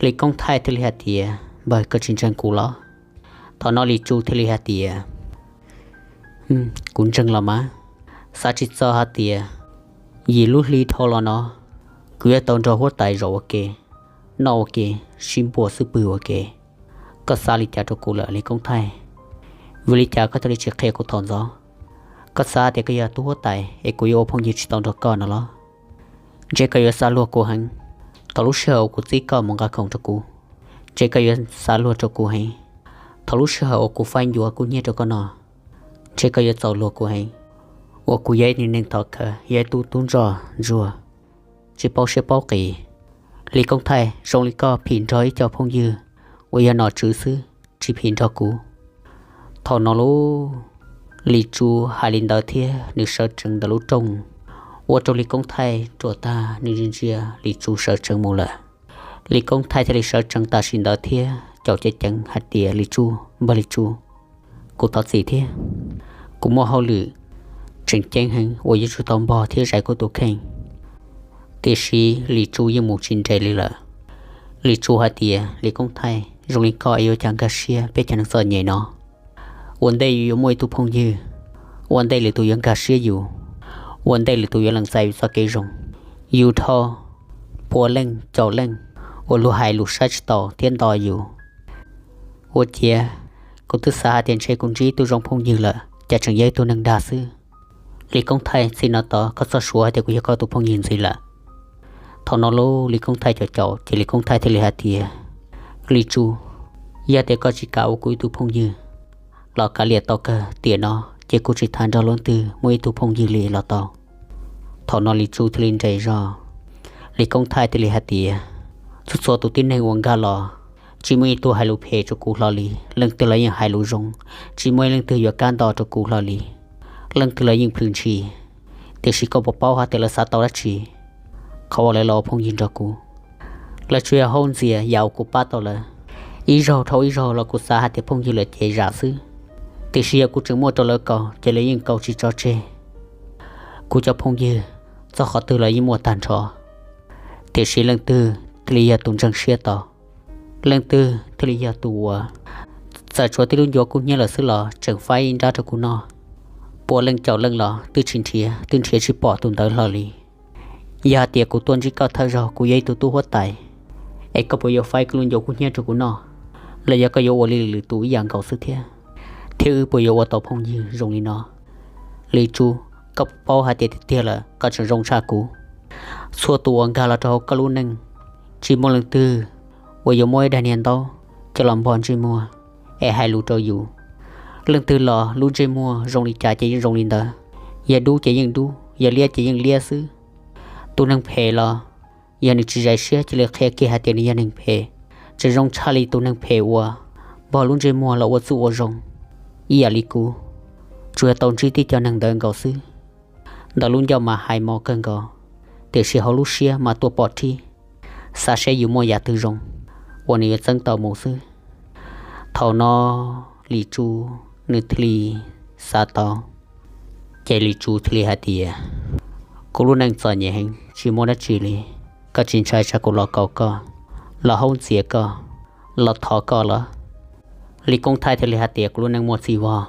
Lis Koob Thaij thiaj li hais tias, Npawg, koj tsis ntseeg kuv los? Thaum no Lis Tsu thiaj li hais tias, Kuv ntseeg los mas, xav tsis txog hais tias yim lub hli dhau los no kuv yuav tau nrog huab tais zaum ua ke, noj ua ke, sib npuab xwb pwg ua ke. Koj xav li cas rau kuv lawm Lis Koob Thaij? Vim li cas koj thiaj li tsis qhia kuv thaum ntxov? Koj xav tias koj yog tub huab tais es kuv yuav ua phooj ywg tsis tau nrog koj no los? Ntshe koj yuav xav luag kuv heev. Thaum lub sij hawm uas kuv txib koj mus nqa khoom rau kuv, ntshe koj yuav xav luag rau kuv heev. Thaum lub sij hawm uas kuv faib ncuav kub hnyiab rau koj no, ntshe koj yuav txaus luag kuv heev, uas kuv yog ib tug neeg thov khawv, yog ib tug tub ntsoj ntsuag, tsis paub siab paub qis. Lis Koob Thaij, zoo li koj phim nrog ib co phooj ywg uas yog nom tswv xwb, tsis phim nrog kuv. Thaum no lub Lis Tsu hais li ntawd thiab nws sawv tsees ntawm lub rooj, ua rau Lis Koob Thaij ruam tag, nws ntsia ntsia Lis Tsu sawv tsees mus lawm. Lis Koob Thaij thiaj li sawv tsees tam sim ntawd thiab caum ceev ceev hais tias, Lis Tsu, npawg Lis Tsu, kuv thov txim thiab. Kuv muaj hauj lwm tseem ceeb heev uas yuav tsum tau npog thiab zais kuv tus kheej. Tiam sis Lis Tsu yeej mus tsis nres li lawm. Lis Tsu hais tias, Lis Koob Thaij, zoo li koj es yuav cas nkag siab peb cov neeg txom nyem no? Ua ntej yus yuav muaj ib tug phooj ywg, ua ntej lwm tus yuav nkag siab yus, ua ntej lwm tus yuav lees txais yus txoj kev zoo, yus dhau pua leej caum leej uas luag hais lus saib tsis taus thiab nto yus. Ua ciav kuv twb xav hais tias ntshe kuv ntsib ib tug zoo phooj ywg lawm, cas tseem yog ib tug neeg dag xwb. Lis Koob Thaij, txij no tod koj txhob suav hais tias kuv yog koj tus phooj ywg ntxiv lawm. Thaum no lub Lis Koob Thaij caum caum ces Lis Koob Thaij thiaj li hais tias, Lis Tsu, yog tias koj tsis kam ua kuv ib tug phooj ywg los kav liam tau kawg tiam no, ces kuv tsis tham nrog luag twg muaj ib tug phooj ywg li los tau. Thaum no Lis Tsu thiaj li nres zog. Lis Koob Thaij thiaj li hais tias, txhua txhua tus tib neeg uas nkag los, tsis muaj ib tug hais lus phem rau kuv hlo li, leej twg los yeej hais lus zoo, tsis muaj ib leej twg yuav kab nto rau kuv hlo li. Leej twg los yeej plhws ntshis, tiam sis koj puas paub hais tias lawv xav tau dab tsi qhov uas lawv los ua phooj ywg nrog kuv? Lawv tsuas yog haub ntxias yam uas kuv pab tau lawv. Ib zaug dhau ib zaug los kuv xav hais tias phooj ywg lawm ces zam xwb, tiam sis yog kuv tseem muaj rau lawv kaus ces lawv yeej kaus tsis tso tseg. Kuv cov phooj ywg txog qhov twg los yeej muaj tag nrho, tiam sis leej twg thiaj li yog tus ntseeg siab tau? Leej twg thiaj li yog tus uas txawm tshuav tib lub ncuav kub hnyiab lawm xwb los tseem faib ib nrab rau kuv noj? Pua leej caum leej los twb tsis nrhiav, twb nrhiav tsis pom tus ntawd hlo li. Yog hais tias kuv tuaj ntsib koj thawj zaug kuv yog ib tug tub huab tais, es koj puas yuav faib koj lub ncuav kub hnyiab rau kuv noj, los yog koj yuav ua li lwm tus ib yam nkaus xwb thiab? Thiab wb puas yuav ua tau phooj ywg zoo li no? Lis Tsu, koj paub hais tias tiag tiag lawm koj tseem zoo tshaj kuv. Txhua tus uas nkag los rau hauv koj lub neej, tsis muaj leej twg uas yuav muab ib daim niag ntaub coj los npog ntsej muag es hais lus rau yus. Leej twg los lub ntsej muag zoo li cas ces yeej zoo li ntawd, yog dub ces yeej dub, yog liab ces yeej liab xwb. Tus neeg phem los yog nws tsis zais siab cia li qhia kiag hais tias nws yog neeg phem, tseem zoo tshaj li tus neeg phem uas ho lub ntsej muag los ua txuj ua zoo ib yam li kuv, tsuas yog tau ntsib tib co neeg ntawd nkaus xwb. Ntawm lub ncauj mas hais mos kawg nkaus, tiam sis hauv lub siab mas tuaj pom rhib, xav seb yuav muaj yam twg zoo uas nws yuav txeeb tau mus xwb. Thaum no Lis Tsu nws thiaj li xav tau, ces Lis Tsu thiaj li hais tias, kuv lub neej txom nyem heev, tsis muaj dab tsi li, koj tsis ntshai tsam kuv los kaus koj, los haub ntxias koj, los thov koj los? Lis Koob Thaij thiaj li hais tias, kuv lub neej muaj txiv vog,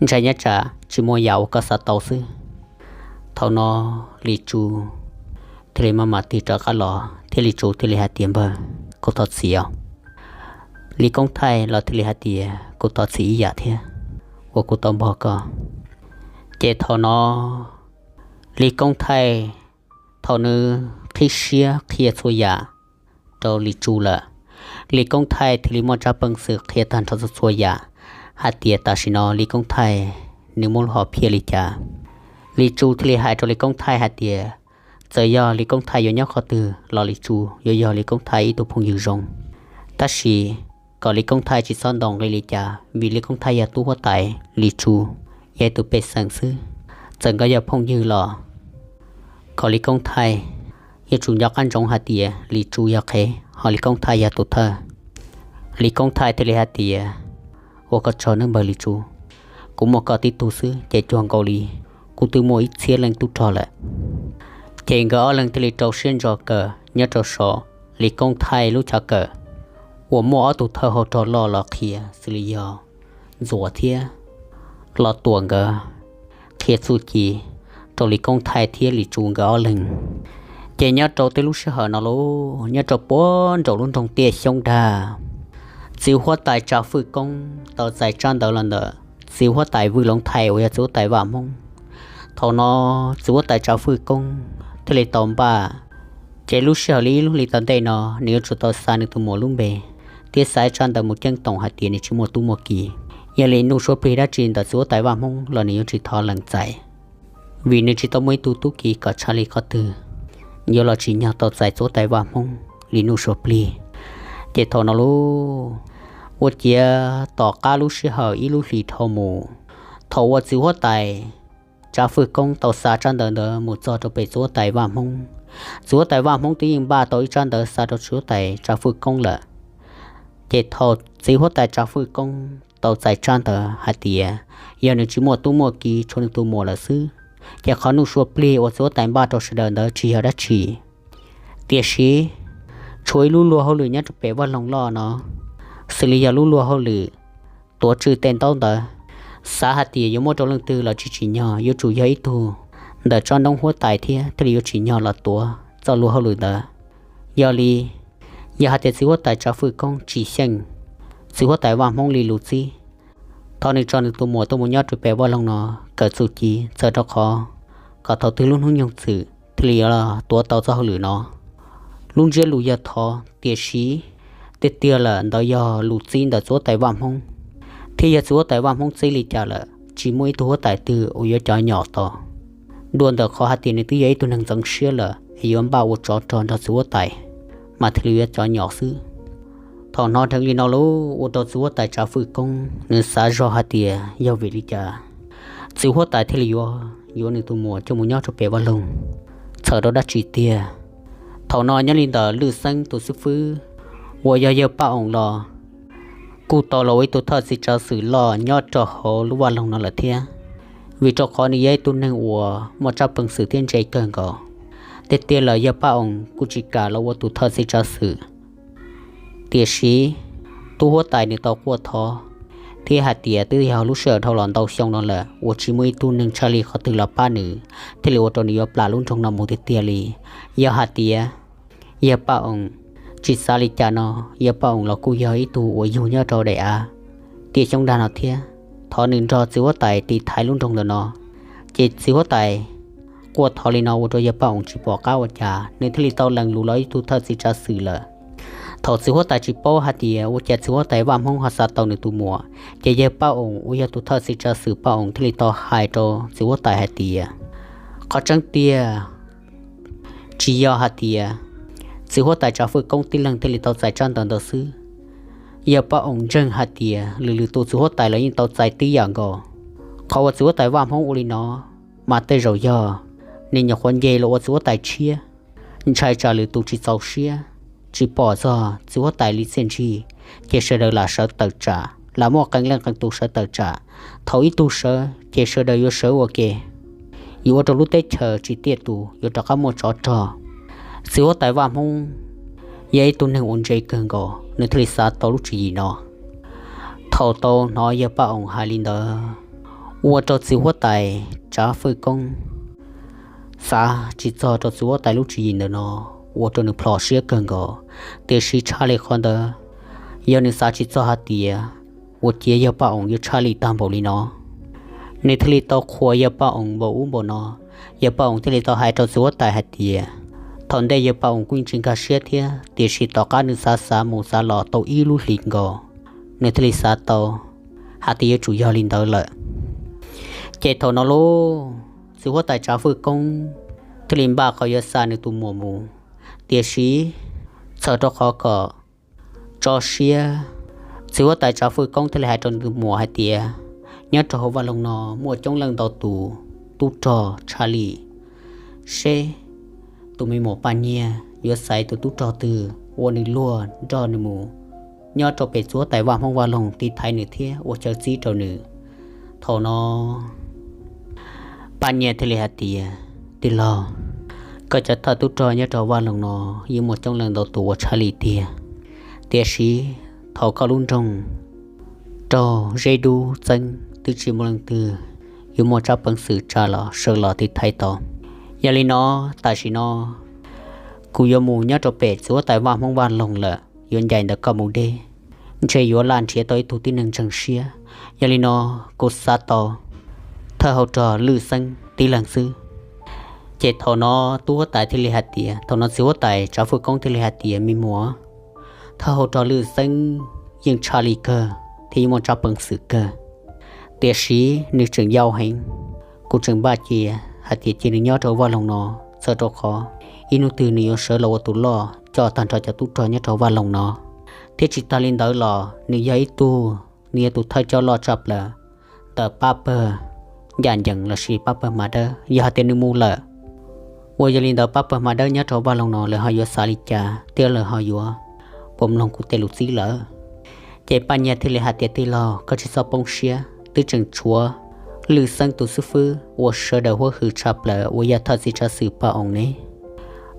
ntshai nyob tsam tsis muaj yam uas koj xav tau xwb. Thaum no Lis Tsu thiaj li maj mam tig rov qab los thiab Lis Tsu thiaj li hais tias, npawg, kuv thov txim os. Lis Koob Thaij los thiaj li hais tias, kuv thov txim ib yam thiab uas kuv tau npog koj. Ces thaum no Lis Koob Thaij, thaum nws qhib siab qhia txhua yam rau Lis Tsu lawm, Lis Koob Thaij thiaj li muaj tsab peev xwm qhia tag nrho txhua txhua yam hais tias tam sim no Lis Koob Thaij nws muaj lub hom phiaj li cas. Lis Tsu thiaj li hais rau Lis Koob Thaij hais tias, txawm yog Lis Koob Thaij yuav nyob qhov twg los Lis Tsu yuav yog Lis Koob Thaij ib tug phooj ywg zoo. Tab sis kom Lis Koob Thaij tsis txhob ntaus nqi li cas, vim Lis Koob Thaij yog tub huab tais, Lis Tsu yog ib tug pej xeem xwb. Txawm nkawd yog phooj ywg los kom Lis Koob Thaij yuav tsum nco qab ntsoov hais tias Lis Tsu yog qhev, ho Lis Koob Thaij yog tus thawj. Lis Koob Thaij thiaj li hais tias, ua koj tsaug nawb npawg Lis Tsu, kuv muaj koj tib tug xwb ces cuag nkaus li kuv twb muaj ib txhiab leej tub rog lawm. Ces nkawd ob leeg thiaj li rau siab ntso kawm nyob rau saum Lis Koob Thaij lub chav kawm uas muaj ob tug thawj hauv rog loj los qhia, xws li yog Ntxuam thiab Los Tuam nkawd qhia txuj ci rau Lis Koob Thaij thiab Lis Tsu nkawd ob leeg. Ces nyob rau tej lub sij hawm no lauj, nyob rau puag nraum lub nroog Tiaj Xyoob Dag, txiv huab tais Tsav Fwj Koob tau txais tsab ntawv los ntawm txiv huab tais Vwj Loov Thais uas yog txiv huab tais Vaj Hmoob. Thaum no txiv huab tais Tsav Fwj Koob thiaj li tau npaj, ces lub sij hawm li ib lub hlis tom ntej no nws yuav tsum tau xa nws tus muam lub npe thiab xa ib tsab ntawv mus ceeb toom hais tias nws tsis muaj tub muaj ki. Yog li nuj suab plig dab tsi ntawm txiv huab tais Vaj Hmoob los nws yuav tsis thov lees txais, vim nws tsis tau muaj ib tug tub ki kom tshaj li qhov twg yuav los tsim nyog tau txais txiv huab tais Vaj Hmoob li nuj suab plig. Ces thaum no lauj, ua ciav tom qab lub sij hawm ib lub hlis dhau mus, thaum uas txiv huab tais Tsav Fwj Koob tau xa tsab ntawv ntawd mus txog rau pem txiv huab tais Vaj Hmoob, txiv huab tais Vaj Hmoob twb yeej npaj tau ib tsab ntawv xa rau txiv huab tais Tsav Fwj Koob lawm. Ces thaum txiv huab tais Tsav Fwj Koob tau txais tsab ntawv hais tias yog nws tsis muaj tub muaj ki, tshuav nws tus muam lawm xwb, ces qhov nuj suab plig uas txiv huab tais npaj rau sawv daws ntawd tsis yog dab tsi, tiam sis tshuav ib lub luag hauj lwm nyob rau pem vaj loog loj no, xws li yog lub luag hauj lwm tuav tswj tej ntaub ntawv, xav hais tias yuav muab rau leej twg los tsis tsim nyog, yuav tsum yog ib tug ntawm tsob ntoob huab tais thiab thiaj li yuav tsim nyog los tuav txoj luag hauj lwm ntawd. Yog li, yog hais tias txiv huab tais Tsav Fwj Koob tsis xyeej txiv huab tais Vaj Hmoob li lus txib, thov nws tso nws tus muam tuaj mus nyob rau pem vaj loog no kawm txuj ci, txawm rau qhov kom thaum twg lub hnub nyoog txwm thiaj li yuav tuav tau txoj hauj lwm no. Lub ntsiab lus yog thov, tiam sis tiag tiag lawm ntawd yog lus txib ntawm txiv huab tais Vaj Hmoob, thiab yog txiv huab tais Vaj Hmoob txib li cas lawm tsis muaj ib tug huab tais twg uas yuav cov nyom tos, dua ntawm qhov hais tias nws twb yog ib tug neeg ntxeev siab lawm es yuav npaj ua tsov rog nrog txiv huab tais mas thiaj li yuav cov nyom xwb. Thaum hnov dheev li no lauj, ua rau txiv huab tais Tsav Fwj Koob nws xav zog hais tias yog vim li cas txiv huab tais thiaj li yuav yuav nws tus muam coj mus nyob rau pem vaj loog, txhawm rau dab tsi tiag. Thaum no nyob li ntawm Lwj Xeeb tus xib fwb uas yog yawg Paj Oos los kuj tau los ua ib tug thawj txiv tsav xwm loj nyob rau hauv lub vaj loog no lawm thiab, vim rau qhov nws yog ib tug neeg uas muaj tsab peev xwm thiab ntse kawg nkaus. Tiag tiag lawm yawg Paj Oos kuj tsis kam los ua tus thawj txiv tsav xwm, tiam sis tub huab tais nws tau quaj thov thiab hais tias twb yog lub sij hawm dhau los ntau xyoo no lawm uas tsis muaj ib tug neeg tshaj li qhov twg los pab nws, thiaj li ua rau nws yuav plam lub nroog no mus tiag tiag li. Yog hais tias yawg Paj Oos tsis xav li cas no, yawg Paj Oos los kuj yog ib tug uas yug nyob rau daim av Tiaj Xyoob Dag no thiab, thov nws nrog txiv huab tais tiv thaiv lub nroog ntawm no. Ces txiv huab tais quaj thov li no ua rau yawg Paj Oos tsis pom qab ua cas, nws thiaj li tau lees lus los ib tug thawj txiv tsav xwm lawm. Thaum txiv huab tais tsis paub hais tias ua cas txiv huab tais Vaj Hmoob ho xa tau nws tus muam, ces yawg Paj Oos uas yog tus thawj txiv tsav xwm Paj Oos thiaj li tau hais rau txiv huab tais hais tias, qhov tseeb tiag tsis yog hais tias txiv huab tais Tsav Fwj Koob tib leeg thiaj li tau txais tsab ntawv ntawd xwb, Yawg Paj Oos ntseeg hais tias lwm lwm tus txiv huab tais los yeej tau txais tib yam nkaus. Qhov uas txiv huab tais Vaj Hmoob ua li no mas tej zaum yog nws nyuam qhuav nce los ua txiv huab tais tshiab, ntshai tsam lwm tus tsis txaus siab, tsis pom txog txiv huab tais li txiaj ntsig, ces sawv daws lam sawv tawm tsam, lam muaj qee leej qee tus sawv tawm tsam. Thaum ib tug sawv ces sawv daws yuav sawv ua ke, yuav ua rau lub teb chaws tsis tiaj tus, yuav rov qab muaj tsov rog. Txiv huab tais Vaj Hmoob yog ib tug neeg uas ntse kawg nkaus, nws thiaj li xav tau lub tswv yim no. Thaum tau hnov yawg Paj Oos hais li ntawd, ua rau txiv huab tais Tsav Fwj Koob xav tsis txog rau txiv huab tais lub tswv yim ntawm no, ua rau nws plhom siab kawg nkaus. Tiam sis tshaj li qhov ntawd, yog nws xav tsis txog hais tias ua ciav yawg Paj Oos yuav tshaj lij tag npaum li no. Nws thiaj li tau qhuas yawg Paj Oos npaum ub npaum no. Yawg Paj Oos thiaj li tau hais rau txiv huab tais hais tias, thaum ntej yawg Paj Oos kuj yeej tsis nkag siab thiab, tiam sis tom qab nws xav xav mus xav los tau ib lub hlis nkaus, nws thiaj li xav tau hais tias yuav tsum yog li ntawd lawm. Ces thaum no lauj, txiv huab tais Tsav Fwj Koob thiaj li npaj qhov yuav xa nws tus muam mus, tiam sis txhawm rau qhov kom tso siab, txiv huab tais Tsav Fwj Koob thiaj li hais rau nws tus muam hais tias, nyob rau hauv vaj loog no muaj coob leej ntau tus tub rog tshaj lij, seb tus me muam Paj Nyiag yuav xaiv tus tub rog twg ua nws luag nrog nws mus nyob rau pem txiv huab tais Vaj Hmoob Vaj Loog tiv thaiv nws thiab ua chaw txib rau nws. Thaum no Paj Nyiag thiaj li hais tias, tij laug, koj cov thawj tub rog nyob rau Vaj Loog no yeej muaj coob leej ntau tus uas tshaj lij tiag, tiam sis thaum koj lub nroog raug zeb dub txeeb twb tsis muaj leej twg yuav muaj tsab peev xwm tsa los sawv los tiv thaiv tau. Yog li no, tam sim no kuv yuav mus nyob rau pem txiv huab tais Vaj Hmoob Vaj Loog lawm, yuav ncaim ntawm koj mus deb, ntshe yuav laj nrhiav tau ib tug tib neeg ntseeg siab. Yog li no, kuv xav tau thawj hauv rog Lwj Xeeb tib leeg xwb. Ces thaum no tub huab tais thiaj li hais tias, thaum no txiv huab tais Tsav Fwj Koob thiaj li hais tias, me muam, thawj hauv rog Lwj Xeeb yeej tshaj lij kawg thiab yeej muaj tsab peev xwm kawg, tiam sis nws tseem yau heev. Kuv tseem npaj cia hais tias cia nws nyob rau Vaj Loog no, txhawm rau qhov ib hnub twg nws yuav sawv los ua tus loj coj tag nrho cov tub rog nyob rau Vaj Loog no. Thiab tsis tas li ntawd los nws yog ib tug, nws yog tus thawj coj loj tshaj plaws ntawm pab pawg ncaj ncees lossis pab pawg hma dawb. Yog hais tias nws mus lawm, uas yog li ntawd pab pawg hma dawb nyob rau Vaj Loog no lawv ho yuav xav li cas thiab lawv ho yuav puas mloog kuv tej lus txib lawm? Ces Paj Nyiag thiaj li hais tias, tij laug, koj tsis txhob poob siab, twb tseem tshuav Lwj Xeeb tus xib fwb uas sawv daws huab hwm tshaj plaws uas yog thawj txiv tsav xwm Paj Oos ne.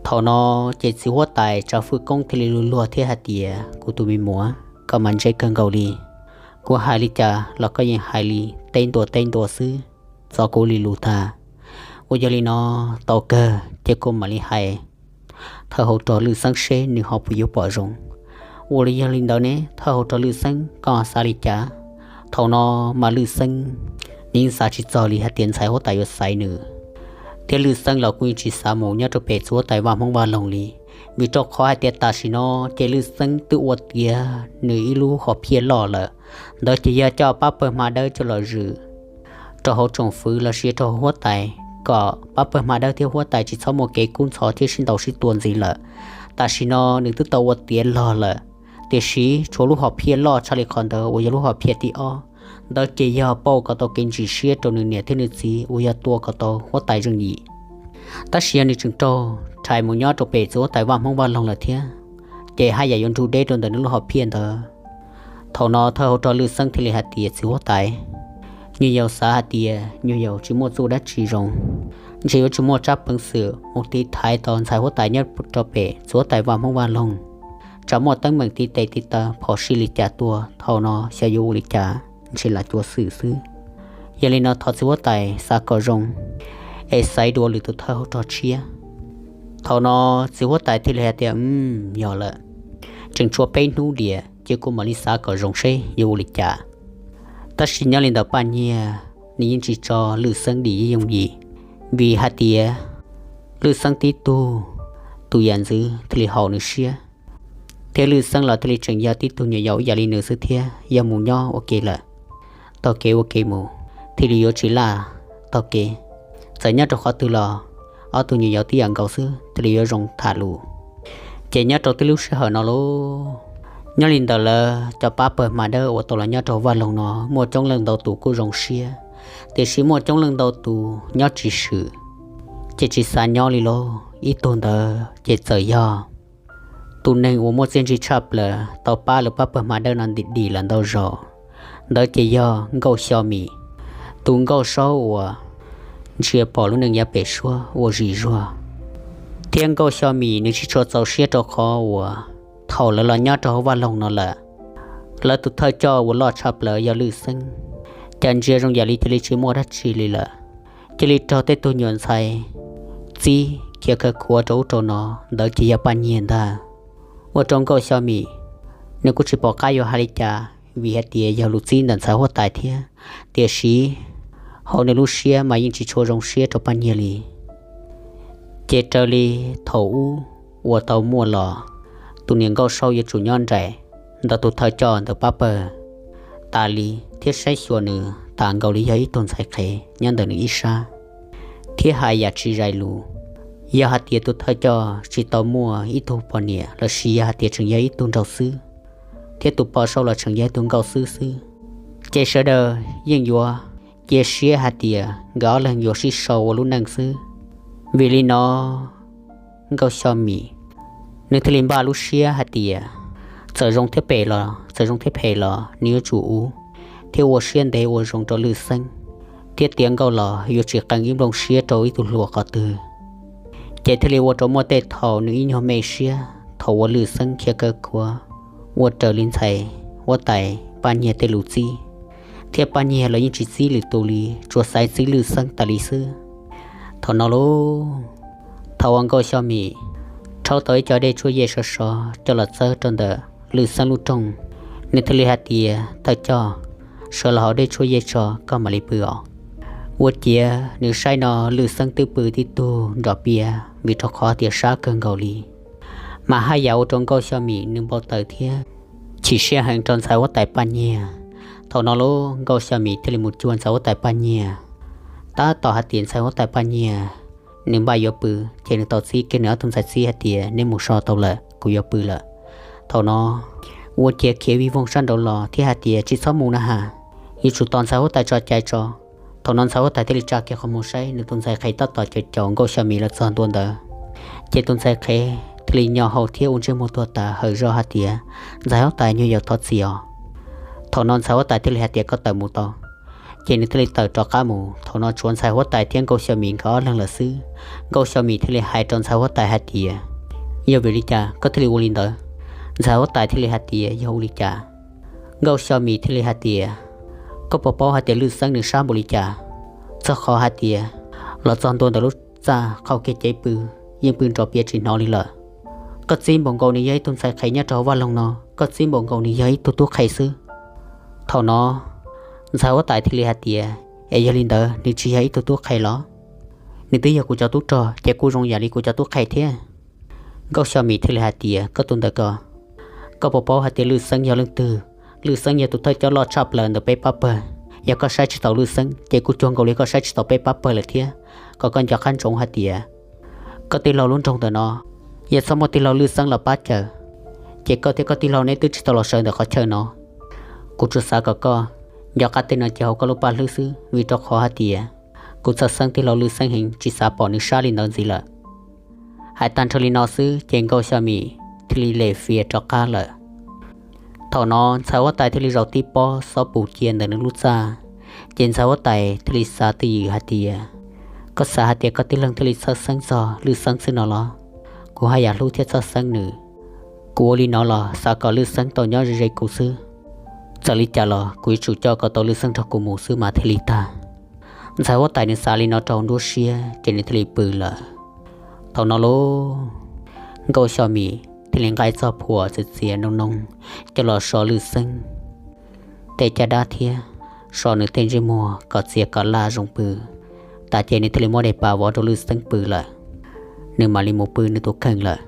Thaum no ces txiv huab tais Tsav Fwj Koob thiaj li luag luag thiab hais tias, kuv tus me muam, koj mas ntse kawg nkaus li. Kuv hais li cas los koj yeej hais li teb ntua teb ntua xwb, txov kuv li lus tag. Uas yog li no, tau kawg ces kuv mam li hais thawj hauv rog Lwj Xeeb seb nws ho puas yuav pom zoo. Uas yog li ntawd ne, thawj hauv rog Lwj Xeeb, koj xav li cas? Thaum no mas Lwj Xeeb nws yeej xav tsis txog li hais tias ntxhais huab tais yuav xaiv nws, thiab Lwj Xeeb los kuj yeej tsis xav mus nyob rau pem txiv huab tais Vaj Hmoob Vaj Loog li. Vim rau qhov hais tias tam sim no ces Lwj Xeeb twb ua tiav nws ib lub hom phiaj loj lawm, ntawd ces yog coj pab pawg hma dawb coj los zwm rau hauv tsoom fwv lossis rau hauv huab tais, kom pab pawg hma dawb thiab huab tais tsis txhob muaj kev kub ntxhov thiab sib ntaus sib tua ntxiv lawm. Tam sim no nws twb tau ua tiav log lawm, tiam sis tshuav lub hom phiaj loj tshaj li qhov ntawd uas yog lub hom phiaj thib ob, ntawd ces yog pauj kom tau kev ntsim siab rau nws niam thiab nws txiv uas yog tua kom tau huab tais zeej yim. Tab sis yog nws tseem raug rhais mus nyob rau pem txiv huab tais Vaj Hmoob Vaj Loog lawm thiab, ces haj yam yuav nrug deb rau ntawm nws lub hom phiaj ntawd. Thaum no thawj hauv rog Lwj Xeeb thiaj li hais tias, txiv huab tais, nyuam yaus xav hais tias nyuam yaus tsis muaj txuj dab tsi zoo, ntshe yuav tsis muaj tsab peev xwm mus tiv thaiv tau ntxhais huab tais nyob rau pem txiv huab tais Vaj Hmoob Vaj Loog. Tsam muaj teeb meem tiv tes tiv taw phom sij li cas tuaj, thaum no xyov yuav ua li cas, ntshe lam cuav xwm xwb. Yog li no thov txiv huab tais xav kom zoo es xaiv dua lwm tus thawj hauv rog tshiab. Thaum no txiv huab tais thiaj li hais tias, yog lawm, tseem tshuav peb hnub diam, ces kuv mam li xav kom zoo seb yuav ua li cas. Tab sis nyob li ntawd Paj Nyiag nws yeej tsis tso Lwj Xeeb dim yooj yim, vim hais tias Lwj Xeeb tib tug tus yam ntxwv thiaj li haum nws siab, thiab Lwj Xeeb los thiaj li tseem yog tib tug nyuam yaus ib yam li nws xwb thiab, yog mus nyob ua ke lawm, taug kev ua ke mus, thiaj li yuav tsis laj taug kev. Txawm nyob rau qhov twg los ob tug nyuam yaus tib yam nkaus xwb thiaj li yuav zoo tham lus. Ces nyob rau tib lub sij hawm no lauj, Nyob li ntawd lawm, cov pab pawg hma dawb uas tau los nyob rau vaj loog no muaj coob leej ntau tus kuj zoo siab, tiam sis muaj coob leej ntau tus nyob tsis swm, ces tsis xav nyob li lauj. Ib tug ntawd ces txawm yog tus neeg uas muaj txiaj ntsig tshaj plaws tau pab lawv pab pawg hma dawb no dim dim lawm ntau zaus, ntawd ces yog Nkauj Xyo Mim, tus Nkauj Saub uas ntsia pom lub neej yav pem suab ua zim zuag. Thiab Nkauj Xyo Mim nws tsis tshua txaus siab rau qhov uas thaum lawv los nyob rau hauv vaj loog no lawm, lawv tus thawj coj uas loj tshaj plaws yog Lwj Xeeb, cas ntsia zoo yam li cia li tsis muaj dab tsi li lawm, cia li raug tej tug nyuam ntxhais txib khiav khawv khuav rau ub rau no, ntawd ces yog Paj Nyiag ntag. Ua rau Nkauj Xyo Mim nws kuj tsis pom qab yuav hais li cas, vim hais tias yog lus txib ntawm ntxhais huab tais thiab, tiam sis hauv nws lub siab mas yeej tsis tshua zoo siab rau Paj Nyiag li. Ces raws li thaum ub uas tau muaj los, tus niam Nkauj Saub yuav tsum nyob nraim ntawm tus thawj coj ntawm pab pawg tas li, thiab saib xyuas nws tas nkaus li yog ib tug ntxhais qhev nyob ntawm nws ib sab, thiab hais yam tsis zais lus. Yog hais tias tus thawj coj tsis tau muaj ib tug poj niam los sis yog hais tias tseem yog ib tug nraug xwb, thiab tus Paj Saub los tseem yog ib tug nkauj xwb xwb, ces sawv daws yeej yuav cia siab hais tias nkawd ob leeg yuav sib sau ua lub neej xwb. Vim li no Nkauj Xyo Mim nws thiaj li npaj lub siab hais tias txawm zoo thiab phem los, txawm zoo thiab phem los nws yuav tsum ua, thiab ua siab ntev ua zoo rau Lwj Xeeb, thiab tiav nkauj los yuav tsis qee ib nplooj siab rau ib tug hluas qhov twg. Ces thiaj li ua rau muaj tej thaum nws ib nyuag me siab thaum uas Lwj Xeeb khiav khawv khuav ua raws li ntxhais huab tais Paj Nyiag tej lus txib, thiab Paj Nyiag los yeej tsis txib lwm tus li, tsuas xaiv txib Lwj Xeeb tas li xwb. Thaum no lauj, thaum uas Nkauj Xyo Mim rhaub tau ib co dej tshuaj yej sov sov coj los txawb rau ntawm Lwj Xeeb lub rooj, nws thiaj li hais tias, thawj coj, sawv los hau dej tshuaj yej tso koj mam li pw os. Ua ciav nws saib no Lwj Xeeb twb pw tib tug nrov pias vim rau qhov tias sab kawg nkaus li, mas haj yam ua rau Nkauj Xyo Mim nws npau taws thiab chim siab heev rau ntxhais huab tais Paj Nyiag. Thaum no lauj, Nkauj Xyo Mim thiaj li mus cuag ntxhais huab tais Paj Nyiag, tab tom hais tias ntxhais huab tais Paj Nyiag nws npaj yuav pw, ces nws tau txib kiag nws ob tug ntxhais txib hais tias, neb mus so tau lawm, kuv yuav pw lawm. Thaum no ua ciav khiav vij voog sab nraud los thiab hais tias, tsis txhob mus na has, yuav tsum tos ntxhais huab tais tso cai tso. Thaum no ntxhais huab tais thiaj li tsa kiag qhov muag saib nws tus ntxhais qhev tab tom caum caum Nkauj Xyo Mim los txog ntua ntawd, ces tus ntxhais qhev thiaj li nyo hau thiab ua ntsej muag tuag tas hawm zog hais tias, ntxhais huab tais, nyuag yaus thov txim os. Thaum no ntxhais huab tais thiaj li hais tias, koj tawm mus tau. Ces nws thiaj li tawm rov qab mus. Thaum no tshuav ntxhais huab tais thiab Nkauj Xyo Mim nkawd ob leeg lawm xwb. Nkauj Xyo Mim thiaj li hais rau ntxhais huab tais hais tias, yog vim li cas koj thiaj li ua li ntawd? Ntxhais huab tais thiaj li hais tias, yog ua li cas? Nkauj Xyo Mim thiaj li hais tias, koj puas paub hais tias Lwj Xeeb nws sab npaum li cas? Txog qhov hais tias los txog ntua ntawm lub txaj qhau kiag cev pw, yeej pw nrov pias tsis hnov li lawm. Koj txib npaum nkaus nws yog ib tug ntxhais qhev nyob rau hauv vaj loog no, koj txib npaum nkaus nws yog ib tug tub qhe xwb. Thaum no ntxhais huab tais thiaj li hais tias, es yog li ntawd nws tsis yog ib tug tub qhe los? Nws twb yog kuv cov tub rog ces kuj zoo yam li kuv cov tub qhe thiab. Nkauj Xyo Mim thiaj li hais tias, koj tus ntawd ko, koj puas paub hais tias Lwj Xeeb yog leej twg? Lwj Xeeb yog tus thawj coj loj tshaj plaws ntawm peb pab pawg. Yog koj saib tsis taus Lwj Xeeb ces kuj cuag nkaus li koj saib tsis taus peb pab pawg lawm thiab. Kom koj nco qab ntsoov hais tias koj tij laug lub nroog ntawm no, yog txhob muaj tij laug Lwj Xeeb los pab cawm, ces koj thiab koj tij laug neb twb tsis tau los sawv ntawm qhov chaw no. Kuv tsuas xav kom koj nco qab tej no cia hauv koj lub paj hlwb xwb, vim rau qhov hais tias kuv txhawj xeeb tij laug Lwj Xeeb heev, tsis xav pom nws sab li ntawd ntxiv lawm. Hais tag nrho li no xwb ces Nkauj Xyo Mim thiaj li lem fias rov qab lawm. Thaum no ntxhais huab tais thiaj li zaum tib pob xob pus cia ntawm nws lub txaj, ces ntxhais huab tais thiaj li xav twj ywm hais tias, koj xav hais tias koj tij laug thiaj li txhawj xeeb txog Lwj Xeeb xwb no los? Kuv haj yam hlub thiab txhawj xeeb nws. Kuv ua li no los xav kom Lwj Xeeb tau nyob ze ze kuv xwb. Txawm li cas los kuv yuav tsum coj kom tau Lwj Xeeb nrog kuv mus xwb mas thiaj li tag. Ntxhais huab tais nws xav li no rau nruab siab ces nws thiaj li pw lawm. Thaum no lauj, Nkauj Xyo Mim thiaj li nqa txoj phuam txias txias noo noo coj los so Lwj Xeeb tej caj dab thiab so nws tej ntsej muag kom txias kom laj zoo pw. Tas ces nws thiaj li muab daim pam vov rau Lwj Xeeb pw lawm, nws mam li mus pw nws tus kheej lawm.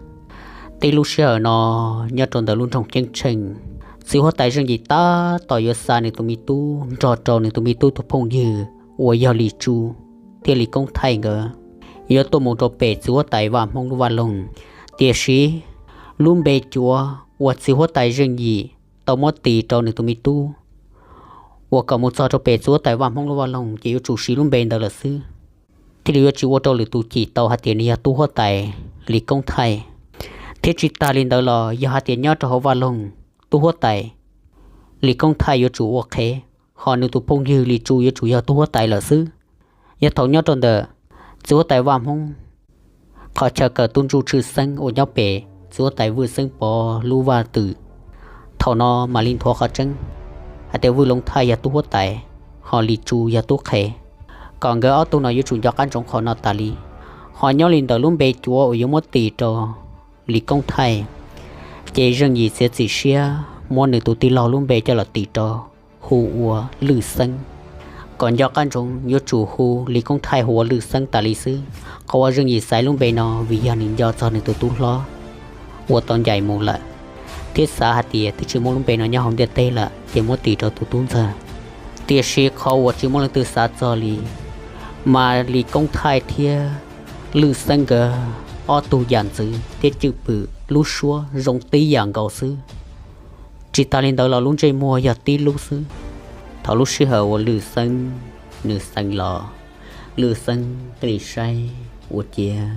Tib lub sij hawm no, nyob rau ntawm lub nroog Ceeb Tsheej, txiv huab tais Zeej Yim tab tom yuav xa nws tus me tub nrog rau nws tus me tub tus phooj ywg uas yog Lis Tsu thiab Lis Koob Thaij nkawd yuav tuaj mus rau pem txiv huab tais Vaj Hmoob lub vaj loog. Tiam sis lub npe cuav uas txiv huab tais Zeej Yim tau muab tis rau nws tus me tub, uas kom mus txog rau pem txiv huab tais Vaj Hmoob lub vaj loog ces yuav tsum siv lub npe ntawd lawm xwb, thiaj li yuav tsis ua rau lwm tus cim tau hais tias nws yog tub huab tais Lis Koob Thaij. Thiab tsis tas li ntawd los yog hais tias nyob rau hauv vaj loog, tub huab tais Lis Koob Thaij yuav tsum ua qhev, ho nws tus phooj ywg Lis Tsu yuav tsum yog tub huab tais lawm xwb. Yog thaum nyob rau ntawm txiv huab tais Vaj Hmoob qhov chaw kawm tub ntsuj tshwj xeeb uas nyob pem txiv huab tais Vwj Xeeb Pov lub vaj twg, thaum no mam li nthuav qhov tseeb hais tias Vwj Loov Thaij yog tub huab tais, ho Lis Tsu yog tub qhev, kom nkawd ob tug no yuav tsum nco qab ntsoov qhov no tas li. Ho nyob li ntawm lub npe cuav uas yuav muab tis rau Lis Koob Thaij, ces Zeej Yim txiav txim siab muab nws tus tij laug lub npe coj los tis rau, hu ua Lwj Xeeb. Kom nco qab ntsoov yuav tsum hu Lis Koob Thaij hu ua Lwj Xeeb tas li xwb. Qhov uas Zeej Yim xaiv lub npe no vim yog nws nco txog nws tus tub hlob uas tau ncaim mus lawm, thiab xav hais tias twb tsis muaj lub npe no nyob hauv ntiaj teb lawm ces muab tis rau tus tub ntxawg. Tiam sis qhov uas tsis muaj leej twg xav txog li, mas Lis Koob Thaij thiab Lwj Xeeb nkawd ob tug yam ntxwv thiab cwj pwm lub suab zoo tib yam nkaus xwb. Tsis tas li ntawd los lub ntsej muag yog tib lub xwb. Thaum lub sij hawm uas Lwj Xeeb nws xeev los, Lwj Xeeb thiaj li saib ua ciav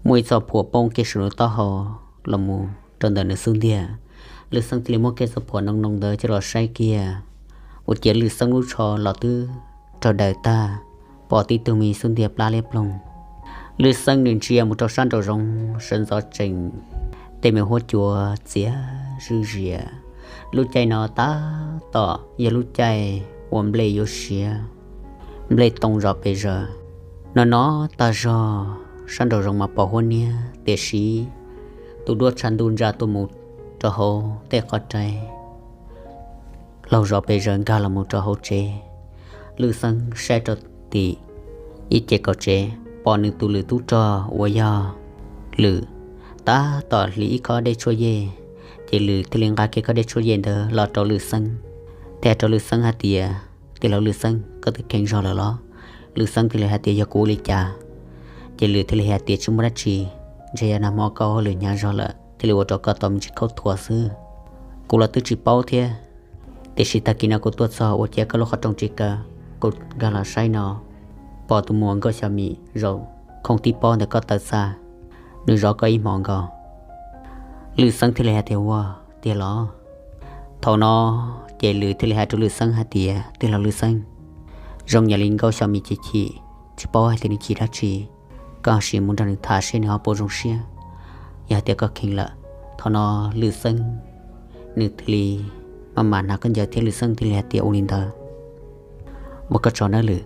muaj ib txoj phuam poob kiag saum nws taub hau los mus rau ntawm nws xub ntiag. Lwj Xeeb thiaj li muab kiag txoj phuam noo noo ntawd coj los saib kiag, ua ciav Lwj Xeeb lub tsho los twb raug daws tag, pom tib tug me xub ntiag plab liab ploog. Lwj Xeeb nws ntsia mus rau sab nraum zoov sawv ntxov tsees, tej me huab cua txias zuj zias. Lub caij no tab tom yog lub caij uas nplej yuav siav, nplej too zov pes zaws. No no tag zog sab nraum zoov mas pom huab niab, tiam sis tus duab tshav ntuj ntsa tuaj mus rau hauv tej qhov rai laug zov pes zaws nkag los mus rau hauv tsev. Lwj Xeeb saib rau tim ib ce kaum tsev pom nws tus lwm tub rog uas yog Lwm tab tom hliv ib khob dej tshuaj yej, ces Lwm thiaj li nqa kiag khob dej tshuaj yej ntawd los rau Lwj Xeeb, thiaj hais rau Lwj Xeeb hais tias, Tij laug Lwj Xeeb, koj twb kheev zog lawm los? Lwj Xeeb thiaj li hais tias, Yog kuv ua li cas? Ces Lwm thiaj li hais tias, Tsis muaj dab tsi, ntshe yog nag hmo koj ua hauj lwm hnyav zog lawm thiaj li ua rau koj tau me ntsis khaub thuas xwb. Kuv los twb tsis paub thiab, tiam sis tag kis no kuv tuaj txog ua ciav koj lub qhov rooj tsis kaw, kuv nkag los saib no pom tus muam Nkauj Xyo Mim zaum khoov tib pob ntawm koj taw txaj, nws zov koj ib hmos nkaus. Lwj Xeeb thiaj li hais tias, Ua tiag los? Thaum no ces Lwm thiaj li hais rau Lwj Xeeb hais tias, Tij laug Lwj Xeeb, zoo yam li Nkauj Xyo Mim chim chim, tsis paub hais tias nws chim dab tsi, koj sim mus nrog nws tham seb nws ho puas zoo siab. Yog hais tias koj kheev lawm, thaum no Lwj Xeeb nws thiaj li maj mam hnav khaub ncaws thiab Lwj Xeeb thiaj li hais tias, Ua li ntawd, ua koj tsaug nawb Lwm.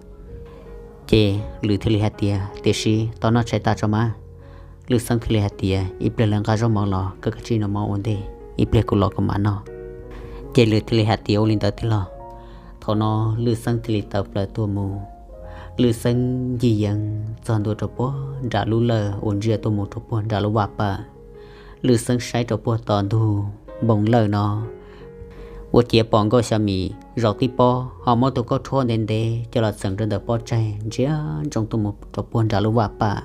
Ces Lwm thiaj li hais tias, Tiam sis tau noj tshais tas tso mas. Lwj Xeeb thiaj li hais tias, Ib pliag lawv nqa zaub mov los koj kav tsij noj mov ua ntej, ib pliag kuv los kuv mam noj. Ces Lwm thiaj li hais tias, Ua li ntawd tij laug. Thaum no Lwj Xeeb thiaj li tawm plaws tuaj mus. Lwj Xeeb ncig yees txog ntua rau puag nram lub lawj uas ntsia tuaj mus rau puag nram lub vaj pam. Lwj Xeeb saib rau puag tom ntug npoo lawj no, ua ciav pom Nkauj Xyo Mim zaum tib pob ho muab tus kauj rhuab ntev ntev coj los txeem rau ntawm pob tsaig ntsia ntsoov tuaj mus rau puag nram lub vaj pam.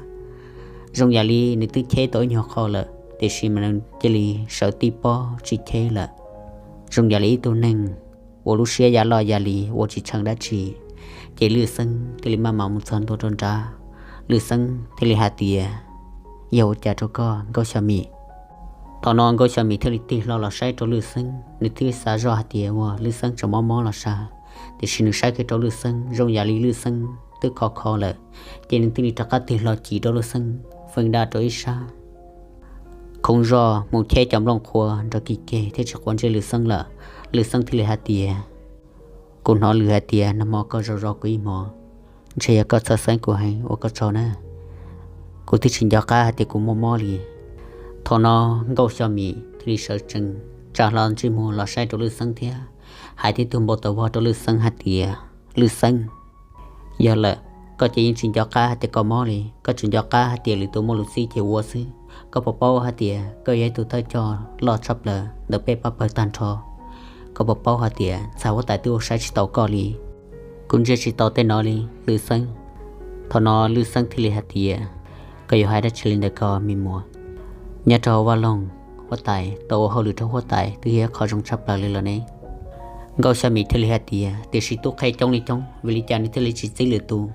Zoo yam li nws twb cheb tau ib nyuag qho lawm, tiam sis mas nws cia li sawv tib pob tsis cheb lawm. Zoo yam li ib tug neeg uas lub siab ya loj ya li ua tsis tsheej dab tsi. Ces Lwj Xeeb thiaj li maj mam mus txog ntua rau nrad. Lwj Xeeb thiaj li hais tias, Yog ua cas rau koj Nkauj Xyo Mim? Thaum no Nkauj Xyo Mim thiaj li tig hlo los saib rau Lwj Xeeb, nws thiaj xav zoj hais tias ua Lwj Xeeb tseem mob mob los sas, tiam sis nws saib kiag rau Lwj Xeeb zoo yam li Lwj Xeeb twb kho kho lawm, ces nws thiaj li rov qab tig hlo cim rau Lwj Xeeb feej dab rau ib sab. Khoov zoj mus cheb cov nplooj qhuav nrog kis ceg thiab tsis quav ntsej Lwj Xeeb lawm. Lwj Xeeb thiaj li hais tias, Kuv hnov lwm hais tias nag hmo koj zov zov kuv ib hmos, ntshe yog koj txhawj xeeb kuv heev, ua koj tsaug na. Kuv twb tsis nco qab hais tias kuv muaj mob li. Thaum no Nkauj Xyo Mim thiaj li sawv tsees tsa hlo ntsej muag los saib rau Lwj Xeeb thiab hais tib tug npau taws vog rau Lwj Xeeb hais tias, Lwj Xeeb, yog lawm, koj ces yeej tsis nco qab hais tias koj mob li, koj tsuas nco qab hais tias lwm tus muaj lus txib ces ua xwb. Koj puas paub hais tias koj yog ib tug thawj coj loj tshaj plaws ntawm peb pab pawg tag nrho? Koj puas paub hais tias ntxhais huab tais twb ua saib tsis taus koj li? Kuv ntsia tsis tau tej no li Lwj Xeeb. Thaum no Lwj Xeeb thiaj li hais tias, Koj yuav hais dab tsi li ntawm ko me muam? Nyob rau hauv vaj loog huab tais, tau ua hauj lwm rau huab tais twb yog qhov zoo tshaj plaws li lawm ne. Nkauj Xya Mim thiaj li hais tias, tiam sis tub qhe coob li coob, vim li cas nws thiaj li tsis txib lwm tus?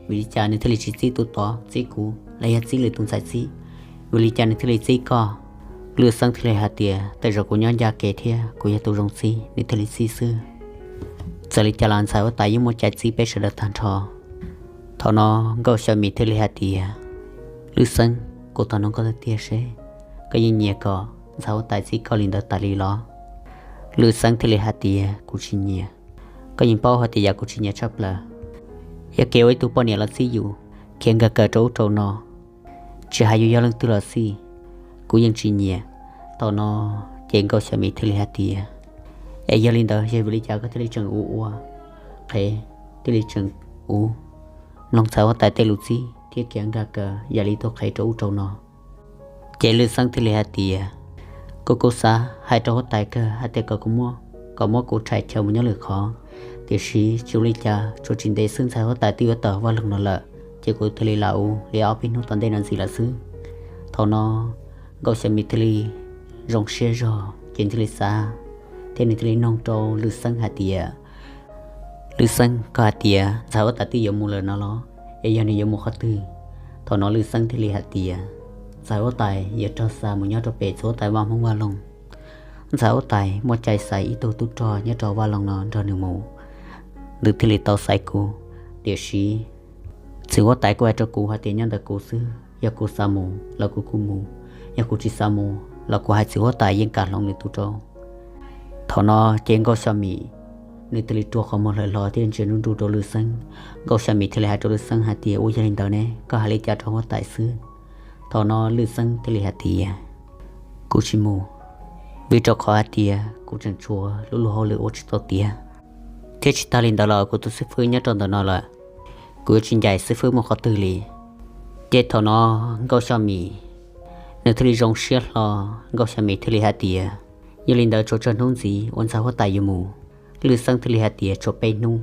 Vim li cas nws thiaj li tsis txib tus tod, txib kuv los yog txib lwm tus ntxhais txib? Vim li cas nws thiaj li txib koj? Lwj Xeeb thiaj li hais tias, tej zaum kuv nyob ncaj kev thiab kuv yog tus zoo txib, nws thiaj li txib xwb. Txawm li cas los ntxhais huab tais yeej muaj cai txib peb sawv daws tag nrho. Thaum no Nkauj Xya Mim thiaj li hais tias, Lwj Xeeb, kuv thov noog koj tiag tiag seb koj yeej nyiam kom ntxhais huab tais txib koj li ntawd tas li los? Lwj Xeeb thiaj li hais tias, kuv tsis nyiam. Koj yeej paub hais tias yam kuv tsis nyiam tshaj plaws yog kev ua ib tug poj niam los txib yus, khiav nkag kawm rau ub rau no, tsis hais yus yog leej twg los xij, kuv yeej tsis nyiam. Thaum no ces Nkauj Xya Mim thiaj li hais tias, es yog li ntawd yog vim li cas koj thiaj li tseem ua ua qhev, thiaj li tseem ua mloog ntxhais huab tais tej lus txib thiab khiav nkag kawm yam li tug qhev rau ub rau no? Ces Lwj Xeeb thiaj li hais tias, kuv kuj xav hais rau huab tais kawg hais tias kom kuv muab, kom muab kuv tshais chaw mus nyob lwm qhov, tiam sis tsis ua li cas, tsuas tsis ntev xwb ntxhais huab tais twb yuav tawm vaj loog no lawm, ces kuv thiaj li lam ua li ob peb hnub tom ntej no ntxiv lawm xwb. Thaum no Nkauj Xya Mim thiaj li zoo siab zog ces nws thiaj li xav, thiab nws thiaj li noog rau Lwj Xeeb hais tias, Lwj Xeeb, koj hais tias ntxhais huab tais twb yuav mus lawm no los, es yog nws yuav mus qhov twg? Thaum no Lwj Xeeb thiaj li hais tias, ntxhais huab tais yuav raug xa mus nyob rau pem txiv huab tais vaj Hmoob vaj loog. Ntxhais huab tais muaj cai xaiv ib tug tub rog nyob rau vaj loog no nrog nws mus, nws thiaj li tau xaiv kuv. Tiam sis txiv huab tais kuj hais rau kuv hais tias nyob ntawm kuv xwb, yog kuv xav mus los kuv kuj mus, yog kuv tsis xav mus los kuv hais txiv huab tais yeej kam hloov nws tus rau. Thaum no ces Nkauj Xya Mim nws thiaj li rua qhov muag hlawv hlo thiab ntsia nruj nruj rau Lwj Xeeb. Nkauj Xya Mim thiaj li hais rau Lwj Xeeb hais tias, ua yog li ntawd ne, koj hais li cas rau huab tais xwb? Thaum no Lwj Xeeb thiaj li hais tias, kuv tsis mus, vim rau qhov hais tias kuv tseem tshuav lub luag hauj lwm ua tsis tau tiav, thiab tsis tag li ntawd los kuv tus xib fwb nyob rau ntawm no lawm, kuv yuav tsis ncaim xib fwb mus qhov twg li. Ces thaum no Nkauj Xya Mim nws thiaj li zoo siab hlo, Nkauj Xya Mim thiaj li hais tias, yog li ntawd tsuas tsawg hnub ntxiv uas ntxhais huab tais yuav mus? Lwj Xeeb thiaj li hais tias, tshuav peb hnub.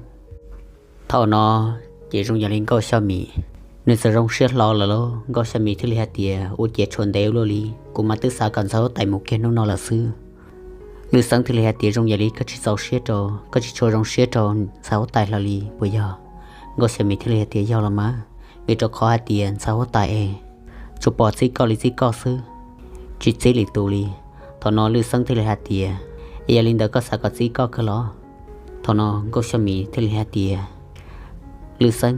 Thaum no ces zoo yam li Nkauj Xya Mim nws txawm zoo siab hlo lawm lauj. Nkauj Xya Mim thiaj li hais tias, ua ciav tshuav ntev ua luaj li, kuv mas twb xav kom ntxhais huab tais mus kiag hnub no lawm xwb. Lwj Xeeb thiaj li hais tias, zoo yam li koj tsis txaus siab rau, koj tsis tshua zoo siab rau ntxhais huab tais hlo li puas yog? Nkauj Xya Mim thiaj li hais tias, yog los mas, vim rau qhov hais tias ntxhais huab tais es tsuas pom txib koj li txib koj xwb, tsis txib lwm tus li. Thaum no Lwj Xeeb thiaj li hais tias, es yog li ntawd koj xav kom txib koj kawg los? Thaum no Nkauj Xya Mim thiaj li hais tias, Lwj Xeeb,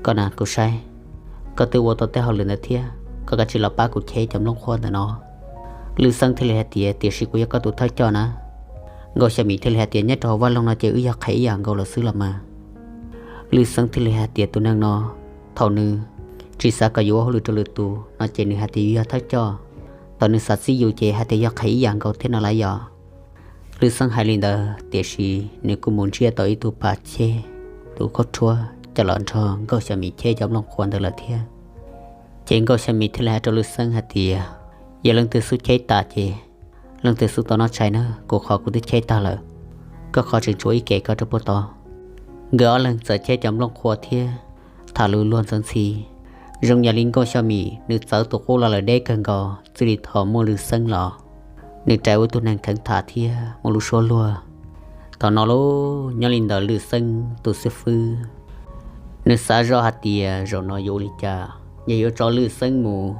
koj na kuv saib koj twb ua tau tej hauj lwm ntawd thiab, koj kav tsij los pab kuv cheb cov nplooj qhuav ntawm no. Lwj Xeeb thiaj li hais tias, tiam sis kuv yog koj tus thawj coj na. Nkauj Xya Mim thiaj li hais tias, nyob rau hauv vaj loog no ces wb yog qhev ib yam nkaus lawm xwb los mas. Lwj Xeeb thiaj li hais tias, tus neeg no, thaum nws tsis xav kom yus ua hauj lwm rau lwm tus no ces nws hais tias yus yog thawj coj, thaum nws xav txib yus ces hais tias yog qhev ib yam nkaus thiab no lawm yom. Lwj Xeeb hais li ntawd tiam sis nws kuj mus ntsiab tau ib tug pas cheb, tus khaub rhuab coj los nrog Nkauj Xya Mim cheb cov nplooj qhuav ntawd lawm thiab. Ces Nkauj Xya Mim thiaj li hais rau Lwj Xeeb hais tias, yog leej twg xub cheb tas ces leej twg xub tau noj tshais na, kuv qhov kuv twb cheb tag lawm, koj qhov tseem tshuav ib ke koj rau puag tod. Nkawd ob leeg txawm cheb cov nplooj qhuav thiab tham lus luag ntxeev ntxhi, zoo yam li Nkauj Xya Mim nws txawv tus qub los lawm deb kawg nkaus txij li thaum muaj Lwj Xeeb los, nws rais ua ib tug neeg kheev tham thiab muaj lub suab luag. Thaum no lauj, nyob li ntawd Lwj Xeeb tus xib fwb nws xav zoj hais tias zaum no yuav ua li cas, yog yuav tso Lwj Xeeb mus,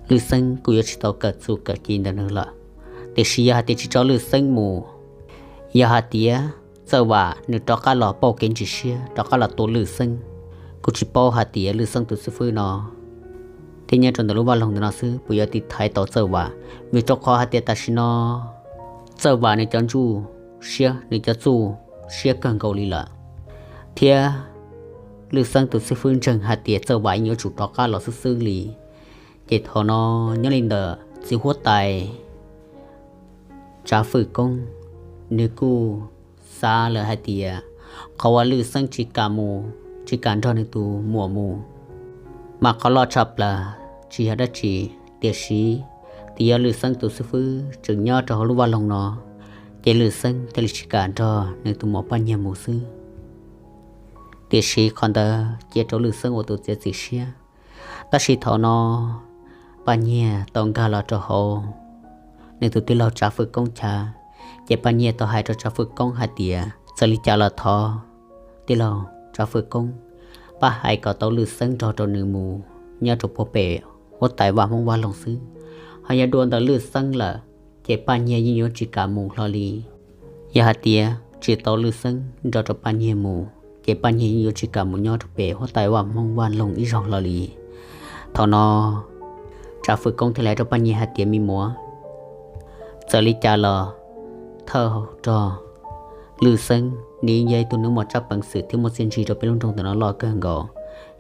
Lwj Xeeb kuj yuav tsis tau kawm txuj kawm ci ntawm nws lawm. Tiam sis yog hais tias tsis tso Lwj Xeeb mus, yog hais tias Txawj Vam nws rov qab los pauj kev ntsis siab rov qab los tua Lwj Xeeb, kuj tsis paub hais tias Lwj Xeeb tus xib fwb no thiab nyob rau ntawm lub vaj loog ntawm no xwb puas yuav tiv thaiv tau Txawj Vam, vim rau qhov hais tias tam sim no Txawj Vam nws cov ntsuj siab, nws cov txuj siab kawg nkaus li lawm, thiab Lwj Xeeb tus xib fwb ntseeg hais tias Txawj Vam yeej yuav tsum rov qab los xwb xwb li. Ces thaum no nyob li ntawm txiv huab tais Tsav Fwj Koob, nws kuj xav lawm hais tias qhov uas Lwj Xeeb tsis kam mus, tsis kam nrog nws tus muam mus, mas qhov loj tshaj plaws tsis yog dab tsi, tiam sis twb yog Lwj Xeeb tus xib fwb tseem nyob rau hauv lub vaj loog no, ces Lwj Xeeb thiaj li tsis kam nrog nws tus muam Paj Nyiag mus xwb. Tiam sis qhov ntawd cia rau Lwj Xeeb ua tus txiav txim siab. Tab sis thaum no Paj Nyiag tau nkag los rau hauv nws tus tij laug Tsav Fwj Koob chav. Ces Paj Nyiag tau hais rau Tsav Fwj Koob hais tias txawm li cas los thov tij laug Tsav Fwj Koob pab hais kom tau Lwj Xeeb nrog rau nws mus nyob rau puag pem huab tais vaj Hmoob Vaj Loog xwb. Ho yog dua ntawm Lwj Xeeb lawm ces Paj Nyiag yeej yuav tsis kam mus hlo li. Yog hais tias tsis tau Lwj Xeeb nrog rau Paj Nyiag mus ces Paj Nyiag yeej yuav tsis kam mus nyob rau pem huab tais vaj Hmoob Vaj Loog ib zaug hlo li. Thaum no Tsav Fwj Koob thiaj li hais rau Paj Nyiag hais tias me muam, txawm li cas los thawj rog Lwj Xeeb nws yog ib tug neeg muaj tsab peev xwm thiab muaj txiaj ntsig rau peb lub nroog ntawm no loj kawg nkaus.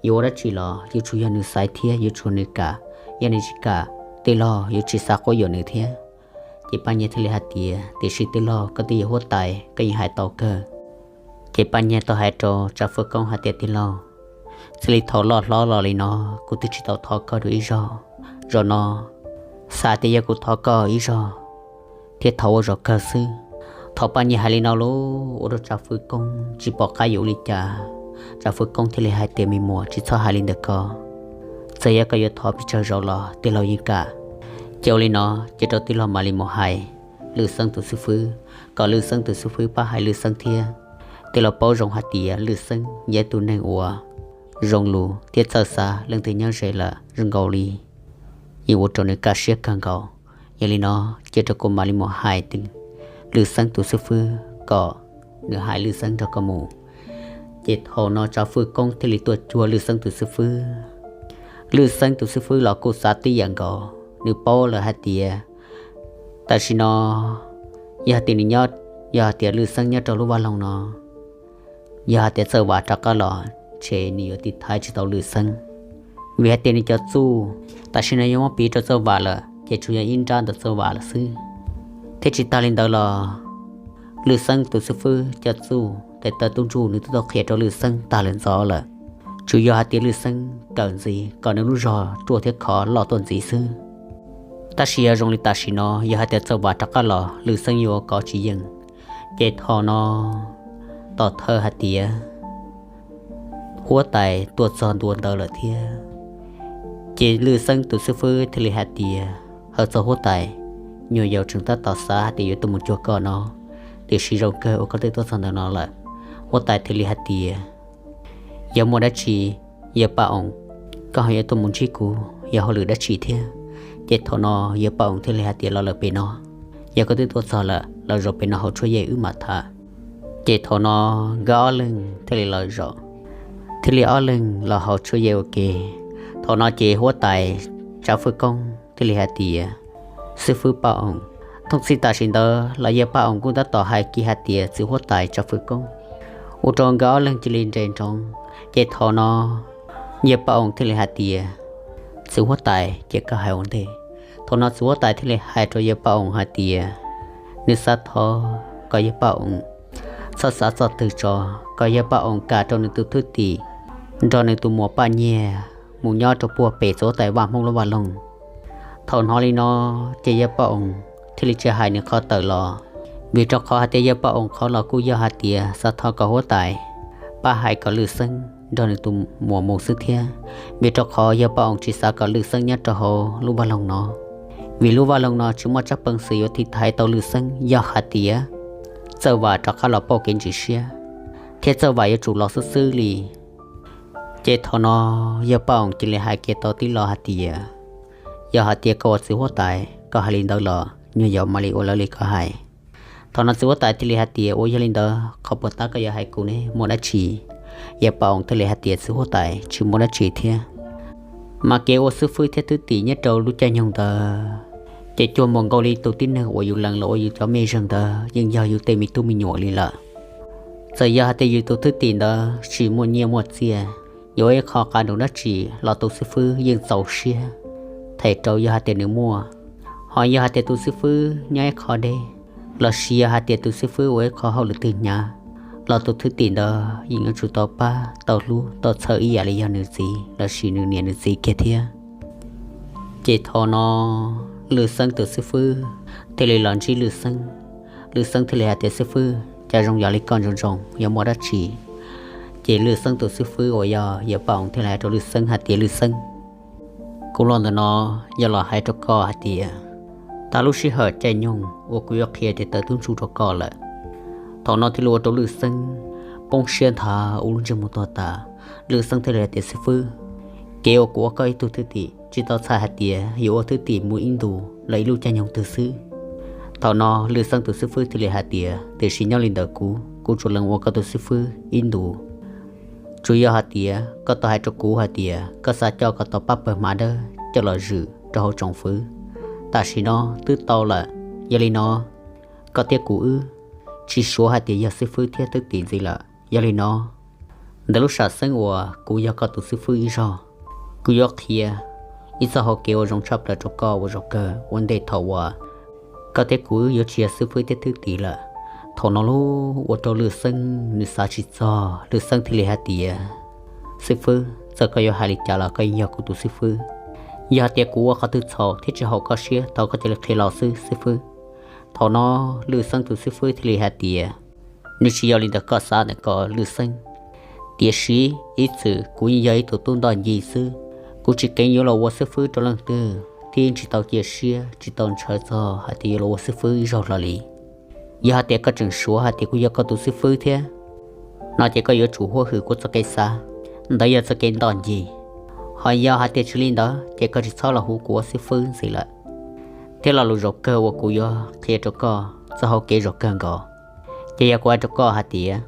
Yuav ua dab tsi los yuav tsum yog nws xaiv thiab yuav tsum nws kam. Yog nws tsis kam, tij laug yuav tsis xav quab yuam nws thiab. Ces Paj Nyiag thiaj li hais tias tiam sis tij laug koj twb yog huab tais koj yeej hais tau kawg. Ces Paj Nyiag tau hais rau Tsav Fwj Koob hais tias tij laug, txij li thaum loj hlob los li no kuv twb tsis tau thov koj dua ib zaug. Zaum no xav tias yog kuv thov koj ib zaug thiab thov ua zaum kawg xwb. Thaum Paj Nyiag hais li no lawm ua rau Tsav Fwj Koob tsis pom qab yuav ua li cas. Tsav Fwj Koob thiaj li hais tias me muam, tsis txhob hais li ntawd ko, txawm yog koj yuav thov pes tsawg zaus los tij laug yeej kam. Ces ua li no, ces rau tij laug mam li mus hais Lwj Xeeb tus xib fwb kom Lwj Xeeb tus xib fwb pab hais Lwj Xeeb thiab. Tij laug paub zoo hais tias Lwj Xeeb yog ib tug neeg uas zoo lus thiab txawj xav, leej twg nyob ze lawm zoo nkaus li yeej ua rau nws kaj siab kawg nkaus. Yog li no, cia rau kuv mam li mus hais Lwj Xeeb tus xib fwb kom nws hais Lwj Xeeb nrog koj mus. Ces thaum no Tsav Fwj Koob thiaj li tuaj cuag Lwj Xeeb tus xib fwb. Lwj Xeeb tus xib fwb los kuj xav tib yam nkaus, nws paub lawm hais tias tam sim no yog hais tias nws nyob, yog hais tias Lwj Xeeb nyob rau lub vaj loog no, yog hais tias Txawj Vam rov qab los ces nws yuav tiv thaiv tsis tau Lwj Xeeb. Vim hais tias nws cov txuj tam sim no yuav muab piv rau Txawj Vam lawm ces tsuas yog ib nrab ntawm Txawj Vam lawm xwb. Thiab tsis tas li ntawd los Lwj Xeeb tus xib fwb cov txuj tes taw tub ntsuj nws twb tau qhia rau Lwj Xeeb tag lawm ntxov lawm. Tsuas yog hais tias Lwj Xeeb kawm ntxiv kom nws lub zog ruaj thiab khov loj tuaj ntxiv xwb. Tab sis yog zoo li tam sim no yog hais tias Txawj Vam rov qab los Lwj Xeeb yuav ua kov tsis yeej. Ces thaum no tos thawj hais tias huab tais tuaj txog ntua ntawd lawm thiab. Ces Lwj Xeeb tus xib fwb thiaj li hais tias, hawm txog huab tais, nyuam yaus tseem tab tom xav hais tias yuav tuaj mus cuag koj no, tiam sis zoo kawg uas koj twb tuaj txog ntawm no lawm. Huab tais thiaj li hais tias, yog muaj dab tsi, yawg Paj Oos, koj ho yuav tuaj mus ntsib kuv yog hauj lwm dab tsi thiab? Ces thaum no yawg Paj Oos thiaj li hais tias, los lawm pem no, yog koj twb tuaj txog lawm los zaum pem no hauv tshuab yej wb mam tham. Ces thaum no nkawd ob leeg thiaj li los zaum, thiaj li ob leeg los hauv tshuab yej ua ke. Thaum no ces huab tais Tsav Fwj Koob thiaj li hais tias, xib fwb Paj Oos, thooj txhij tam sim ntawd los yawg Paj Oos kuj tab tom hais kiag hais tias txiv huab tais Tsav Fwj Koob, ua rau nkawd ob leeg cia li nres nroov. Ces thaum no yawg Paj Oos thiaj li hais tias, txiv huab tais, ces koj hais ua ntej. Thaum no txiv huab tais thiaj li hais rau yawg Paj Oos hais tias, nws xav thov kom yawg Paj Oos txhob xav txog twg tso, kom yawg Paj Oos kam rau nws tus thwj tim nrog nws tus muam Paj Nyiag mus nyob rau puag pem txiv huab tais Vaj Hmoob lub vaj loog. Thaum hnov li no ces yawg Paj Oos thiaj li tsis hais nws qhov tawm los, vim rau qhov hais tias yawg Paj Oos qhov los kuj yog hais tias xav thov kom huab tais pab hais kom Lwj Xeeb nrog nws tus muam mus xwb thiab, vim rau qhov yawg Paj Oos tsis xav kom Lwj Xeeb nyob rau hauv lub vaj loog no, vim lub vaj loog no tsis muaj tsab peev xwm yuav tiv thaiv tau Lwj Xeeb yog hais tias Txawj Vam rov qab los pauj kev ntxhov siab, thiab Txawj Vam yuav tsum los xwb xwb li. Ces thaum no yawg Paj Oos cia li hais kiag tau tib lo hais tias, yog hais tias koj ua txiv huab tais koj hais li ntawd los nyuam yaus mam li ua raws li koj hais. Thaum no txiv huab tais thiaj li hais tias, ua yog li ntawd qhov puas tab koj yuav hais kuv ne, muaj dab tsi? Yawg Paj Oos thiaj li hais tias, txiv huab tais, tsis muaj dab tsi thiab, mas kev ua xib fwb thiab thwj tim nyob rau lub caij nyoog ntawd ces cuag npaum nkaus li tus tib neeg uas yus lees los ua yus cov mej zeeg ntawd yeej yog yus tej me tub me nyuam li lawm. Txawm yog hais tias yus tus thwj tim ntawd tsis muaj nyiaj muaj txiaj, yuav ua ib qho qab nroo dab tsi los tus xib fwb yeej txaus siab them rau yog hais tias nws muaj. Ho yog hais tias tus xib fwb nyob ib qho deb, lossis yog hais tias tus xib fwb ua ib qho hauj lwm twg hnyav, los tus thwj tim ntawd yeej yuav tsum tau pab tau hlub tau txhawb ib yam li yog nws txiv lossis nws niam nws txiv kiag thiab. Ces thaum no Lwj Xeeb tus xib fwb thiaj li los ntsib Lwj Xeeb. Lwj Xeeb thiaj li hais tias, xib fwb, cas zoo yam li koj ntsoov ntsoov, yog muaj dab tsi? Ces Lwj Xeeb tus xib fwb uas yog yawg Paj Oos thiaj li hais rau Lwj Xeeb hais tias, Lwj Xeeb, kuv los ntawm no yog los hais rau koj hais tias tas lub sij hawm caij nyoog uas kuv yuav qhia tias tawv tub ntsuj rau koj lawm. Thaum no thiaj li ua rau Lwj Xeeb poob siab nthav ua lub ntsej muag tuag tas. Lwj Xeeb thiaj li hais tias, Xib fwb, kev uas kuv ua koj ib tug thwj tim tsis tau txhais hais tias yuav ua thwj tim mus ib ntus los ib lub caij nyoog twg xwb. Thaum no Lwj Xeeb tus xib fwb thiaj li hais tias, Tiam sis nyob li ntawm kuv, kuv tsuas lees ua koj tus xib fwb ib ntus. Tsuas yog hais tias koj tau hais rau kuv hais tias koj xav coj koj tau pab pawg hma dawb coj los zwm rau hauv tsoom fwv. Tam sim no twb tau lawm, yog li no koj thiab kuv wb tsis suav hais tias yog xib fwb thiab thwj tim ntxiv lawm. Yog li no, ntawm lub sam xeeb uas kuv yog koj tus xib fwb ib zaug, kuv yuav qhia ib txoj hau kev uas zoo tshaj plaws rau koj ua zaum kawg ua ntej thaum uas koj thiab kuv wb yuav tsis yog xib fwb thiab thwj tim lawm. Thaum no lub ua rau Lwj Xeeb nws xav tsis txog, Lwj Xeeb thiaj li hais tias, Xib fwb, txawm koj yuav hais li cas los koj yeej yog kuv tus xib fwb. Yog hais tias kuv ua qhov twg txhaum thiab tsis haum koj siab, thov koj cia li qhia los xwb xib fwb. Thaum no Lwj Xeeb tus xib fwb thiaj li hais tias, Nws tsis yog li ntawd koj xav ntawm ko Lwj Xeeb. Tiam sis ib txwm kuv yeej yog ib tug tub ntoj ncig xwb, kuv tsis kheev yuav los ua xib fwb rau leej twg thiab yeej tsis tau cia siab tsis tau ntshaw txog hais tias yuav los ua xib fwb ib zaug hlo li. Yog hais tias koj tseem suav hais tias kuv yog koj tus xib fwb thiab no ces koj yuav tsum huab hwm kuv txoj kev xav, ntawd yog txoj kev ntoj ncig. Ho yog hais tias tsis li ntawd ces koj tsis txhob los hu kuv ua xib fwb ntxiv lawm. Thiab lo lus zaum kawg uas kuv yuav qhia rau koj txoj hau kev zaum kawg nkaus, ces yog kuv hais rau koj hais tias,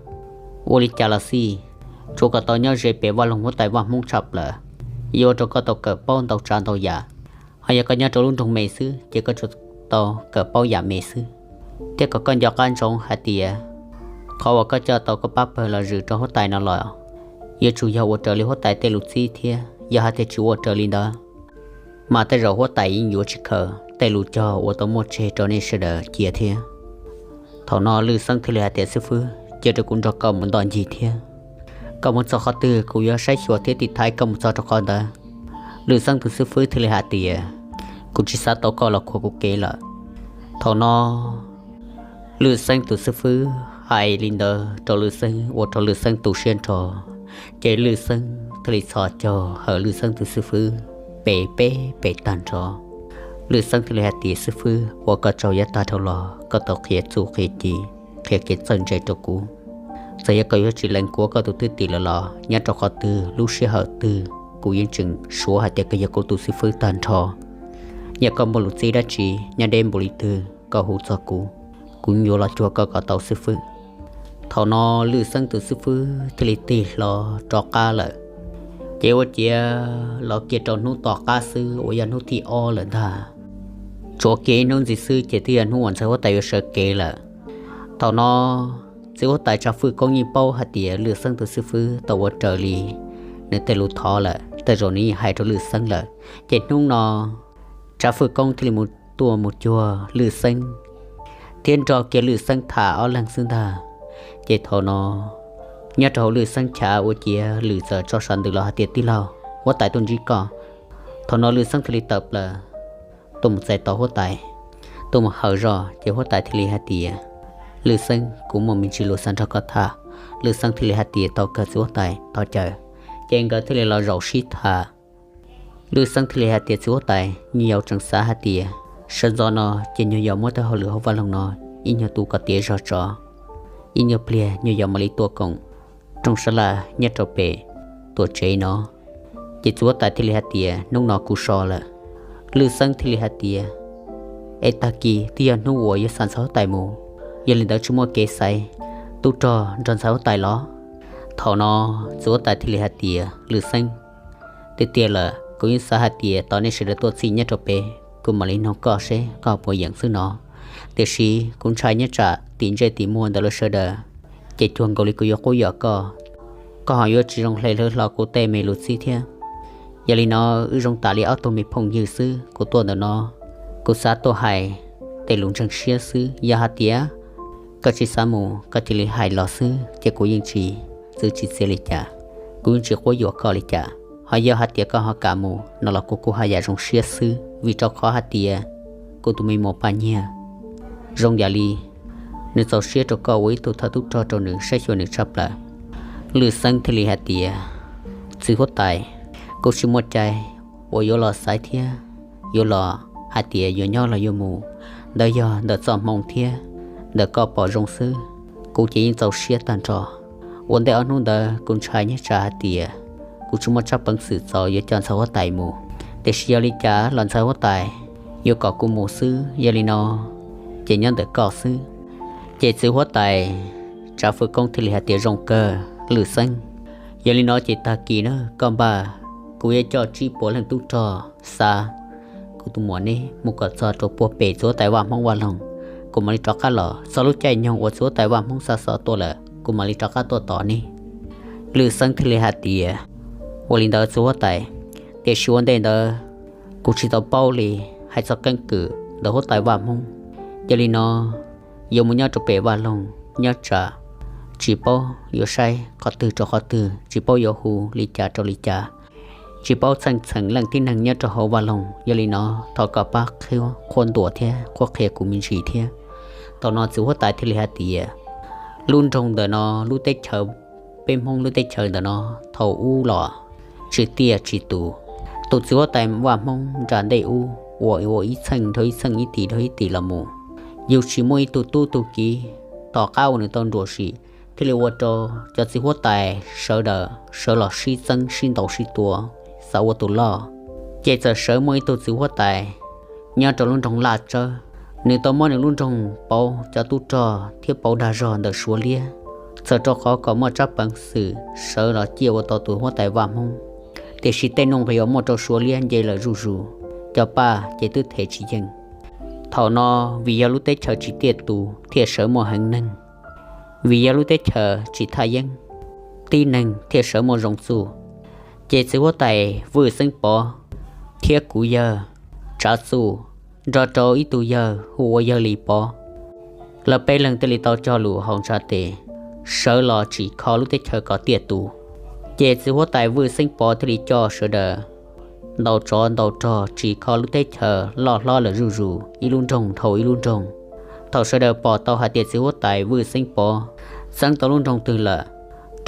ua li cas los xij, tsuav kom tau nyob ze pem vaj loog huab tais Vaj Hmoob tshaj plaws, yuav ua rau koj tau kawm paub ntau tsav ntau yam. Ho yog koj nyob rau lub nroog me xwb ces koj tsuas tau kawm paub yam me xwb. Thiab kom koj nco qab ntsoov hais tias qhov uas koj coj tau koj pab pawg los zwm rau huab tais no los yuav tsum yog ua raws li huab tais tej lus txib thiab. Yog hais tias tsis ua raws li ntawd mas tej zaum huab tais yeej yuav tsis khaws tej lus cog uas tau muaj tseg rau nej sawv daws cia thiab. Thaum no Lwj Xeeb thiaj li hais tias, Xib fwb, cia rau kuv nrog koj mus ntoj ncig thiab. Koj mus txog qhov twg kuv yuav saib xyuas thiab tiv thaiv koj mus txog rau qhov ntawd. Lwj Xeeb tus xib fwb thiaj li hais tias, Kuv tsis xav tau koj los khuam kuv kev lawm. Thaum no Lwj Xeeb tus xib fwb hais li ntawd rau Lwj Xeeb ua rau Lwj Xeeb tu siab nrho, ces Lwj Xeeb thiaj li txhos caug hawm Lwj Xeeb tus xib fwb pem peb pem tag nrho. Lwj Xeeb thiaj li hais tias, Xib fwb, ua koj tsaug yav tag dhau los koj tau qhia txuj qhia ci, qhia kev txawj ntse rau kuv. Txawm yog koj yuav tsis lees kuv ua koj tus thwj tim lawm los nyob rau qhov twg lub sij hawm twg kuv yeej tseem suav hais tias koj yog kuv tus xib fwb tag nrho. Yog koj muaj lus txib dab tsi nyob deb npaum li twg koj hu txog kuv, kuv yuav los cuag koj kom tau xib fwb. Thaum no Lwj Xeeb tus xib fwb thiaj li tig hlo rov qab lawm. Ces ua ciav los kiag rau hnub tom qab xwb uas yog hnub thib ob lawm ntag. Tshuav kiag ib hnub ntxiv xwb ces twb yog hnub uas ntxhais huab tais yuav sawv kev lawm. Thaum no txiv huab tais Tsav Fwj Koob yeej paub hais tias Lwj Xeeb tus xib fwb tau ua raws li nws tej lus thov lawm, tej zaum nws yeej hais rau Lwj Xeeb lawm. Ces hnub no Tsav Fwj Koob thiaj li mus tuaj mus cuag Lwj Xeeb thiab nrog kiag Lwj Xeeb tham ob leeg xwb ntag. Ces thaum no nyob rau hauv Lwj Xeeb chav ua ciav Lwm txawm tso sas ntws los hais tias, Tij laug, huab tais tuaj ntsib koj. Thaum no Lwj Xeeb thiaj li tawm plaws tuaj mus txais tos huab tais, tuaj mus hawm zog. Ces huab tais thiaj li hais tias, Lwj Xeeb, kuv muaj me ntsis lus xav nrog koj tham. Lwj Xeeb thiaj li hais tias, Tau kawg txiv huab tais, thov caw. Ces nkawd thiaj li los zaum sib tham. Lwj Xeeb thiaj li hais tias, Txiv huab tais, nyuag yaus tseem xav hais tias sawv ntxov no ces nyuag yaus muab tej hauj lwm hauv vaj loog no ib nyuag tu kom tiav zog tso, ib nyuag pliag nyuag yaus mam li tuaj koom rooj sab laj nyob rau pem tuam tsev no. Ces txiv huab tais thiaj li hais tias, Hnub no kuv so lawm. Lwj Xeeb thiaj li hais tias, Es tag kis twb yog hnub uas yuav xa ntxhais huab tais mus, yog li ntawd tsis muaj kev xaiv tub rog nrog ntxhais huab tais los? Thaum no txiv huab tais thiaj li hais tias, Lwj Xeeb, tiag tiag lawm kuv yeej xav hais tias tos nej sawv daws tuaj txhij nyob rau pem kuv mam li noog koj seb koj puas yeem xwb no. Tiam sis kuv ntshai nyob tsam tim ntsej tim muag ntawm lawv sawv daws ces cuag nkaus li kuv yuav quab yuam koj, koj ho yuav tsis zoo hle hlwb hlo kuv tej me lus txib thiab. Yog li no wb zoo tam li ob tug me phooj ywg xwb, kuv tuaj ntawm no kuv xav tuaj hais tej lus ntseeg siab xwb. Yog hais tias koj tsis xav mus koj cia li hais los xwb ces kuv yeej tsis txwv tsis txia li cas, kuv yeej tsis quab yuam koj li cas. Ho yog hais tias koj ho kam mus no los kuv kuj haj yam zoo siab xwb, vim rau qhov hais tias kuv tus me muam Paj Nyiag zoo yam li nws txaus siab rau koj ua ib tug thawj tub rog rau nws saib xyuas nws tshaj plaws. Lwj Xeeb thiaj li hais tias, Txiv huab tais, kuv tsis muaj cai uas yuav los xaiv thiab yuav los hais tias yuav nyob los yuav mus, ntawd yog ntawm txoj hmoo thiab ntawm koj pom zoo xwb, kuv ces yeej txaus siab tag nrho. Ua ntej ob hnub ntawd kuv ntshai nyob tsam hais tias kuv tsis muaj tsab peev xwm txaus yuav coj ntxhais huab tais mus, tiam sis yog li cas los ntxhais huab tais yuav kom kuv mus xwb, yog li no ces nyob ntawm koj xwb. Ces txiv huab tais Tsav Fwm Koob thiaj li hais tias, Zoo kawg Lwm Xeeb, yog li no ces tag kis na koj npaj, kuv yuav coj tsib puas leej tub rog xa kuv tus muam neb mus kom txog rau puag pem txiv huab tais vaj Hmoob vaj loog, kuv mam li rov qab los. Txog lub caij nyoog uas txiv huab tais vaj Hmoob xa xov tuaj lawm kuv mam li rov qab tuaj tos neb. Lwm Xeeb thiaj li hais tias, Ua li ntawd txiv huab tais, tiam sis ua ntej ntawd kuv tsis tau paub li, hais txog keeb kwm ntawm huab tais vaj Hmoob, yog li no yuav mus nyob rau pem vaj loog nyob tsam tsis paub yuav saib qhov twg rau qhov twg, tsis paub yuav hu li cas rau li cas, tsis paub txheej txheem leej tib neeg nyob rau hauv vaj loog, yog li no thov koj pab qhuab ntuas thiab qhuab qhia kuv me ntsis thiab. Thaum no txiv huab tais thiaj li hais tias, Lub nroog ntawm no, lub teb chaws, peb Hmoob lub teb chaws ntawm no thaum ub los tsis tiaj tsis tus. Tus txiv huab tais vaj Hmoob nram ntej ub uas ua ib txheej dhau ib txheej, ib tis dhau ib tis los mus, yug tsis muaj ib tug tub tug kiv, tom qab uas nws tau nruam sim thiaj li ua rau cov txiv huab tais sawv daws sawv los sib txeeb sib ntaus sib tua, xav ua tus loj. Ces txawm sawv muaj ib tug txiv huab tais nyob rau lub nroog Laj Tsawb, nws tau muab nws lub nroog pauv cov tub rog thiab pauv dag zog ntawm Suav liab, txawm rau qhov kom muaj tsab peev xwm sawv los ciaj ua tau tus huab tais vaj Hmoob, tiam sis tej nuj nqis uas muaj rau Suav liab nce lawm zuj zus, cov paj ces twb them tsis yeej. Thaum no vim yog lub teb chaws tsis tiaj tus thiaj sawv muaj heev neeg, vim yog lub teb chaws tsis thaj yeeb, tib neeg thiaj sawv muaj zoo txuj. Ces txiv huab tais Vwj Xeeb Pov thiab kuv yawg Tsav Txuj nrog rau ib tug yawg hu ua yawg Lis Pov, lawv peb leeg thiaj li tau cog lus haus ntshav tes sawv los tsim kho lub teb chaws kom tiaj tus. Ces txiv huab tais Vwj Xeeb Pov thiaj li coj sawv daws ntaus tsov ntaus rog tsim kho lub teb chaws loj hlob lawm zuj zus, ib lub nroog dhau ib lub nroog. Thaum sawv daws pom tau hais tias txiv huab tais Vwj Xeeb Pov txeeb tau lub nroog twg lawm,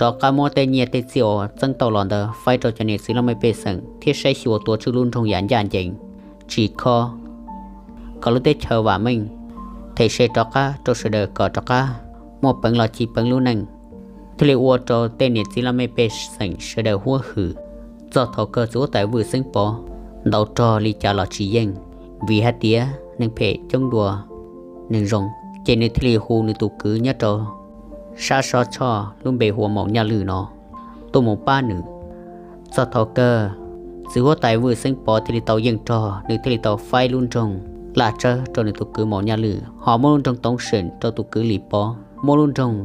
rov qab muab tej nyiaj tej txiaj uas txeeb tau los ntawd faib rau cov niam txiv laj mej pej xeem thiab saib xyuas tua tswj lub nroog yam ncaj ncees, tsim kho kom lub teb chaws vam meej, them se rov qab rau sawv daws kom rov qab muaj peev los ci peev lub neej, thiaj li ua rau tej niam txiv laj mej pej xeem sawv daws huab hwm. Txog thaum kawg txiv huab tais Vwj Xeeb Pov ntaus rog li cas los tsis yeej, vim hais tias neeg phem coob dua neeg zoo, ces nws thiaj li hu nws tus kwv nyob rau sab Sob Tshoj lub npe hu ua Maum Nyaj Lwj no tuaj mus pab nws. Txog thaum kawg txiv huab tais Vwj Xeeb Pov thiaj li tau yeej rog, nws thiaj li tau faib lub nroog Laj Tsawb rau nws tus kwv Maum Nyaj Lwj, ho muab lub nroog Toov Seem rau tus kwv Lis Pov, muab lub nroog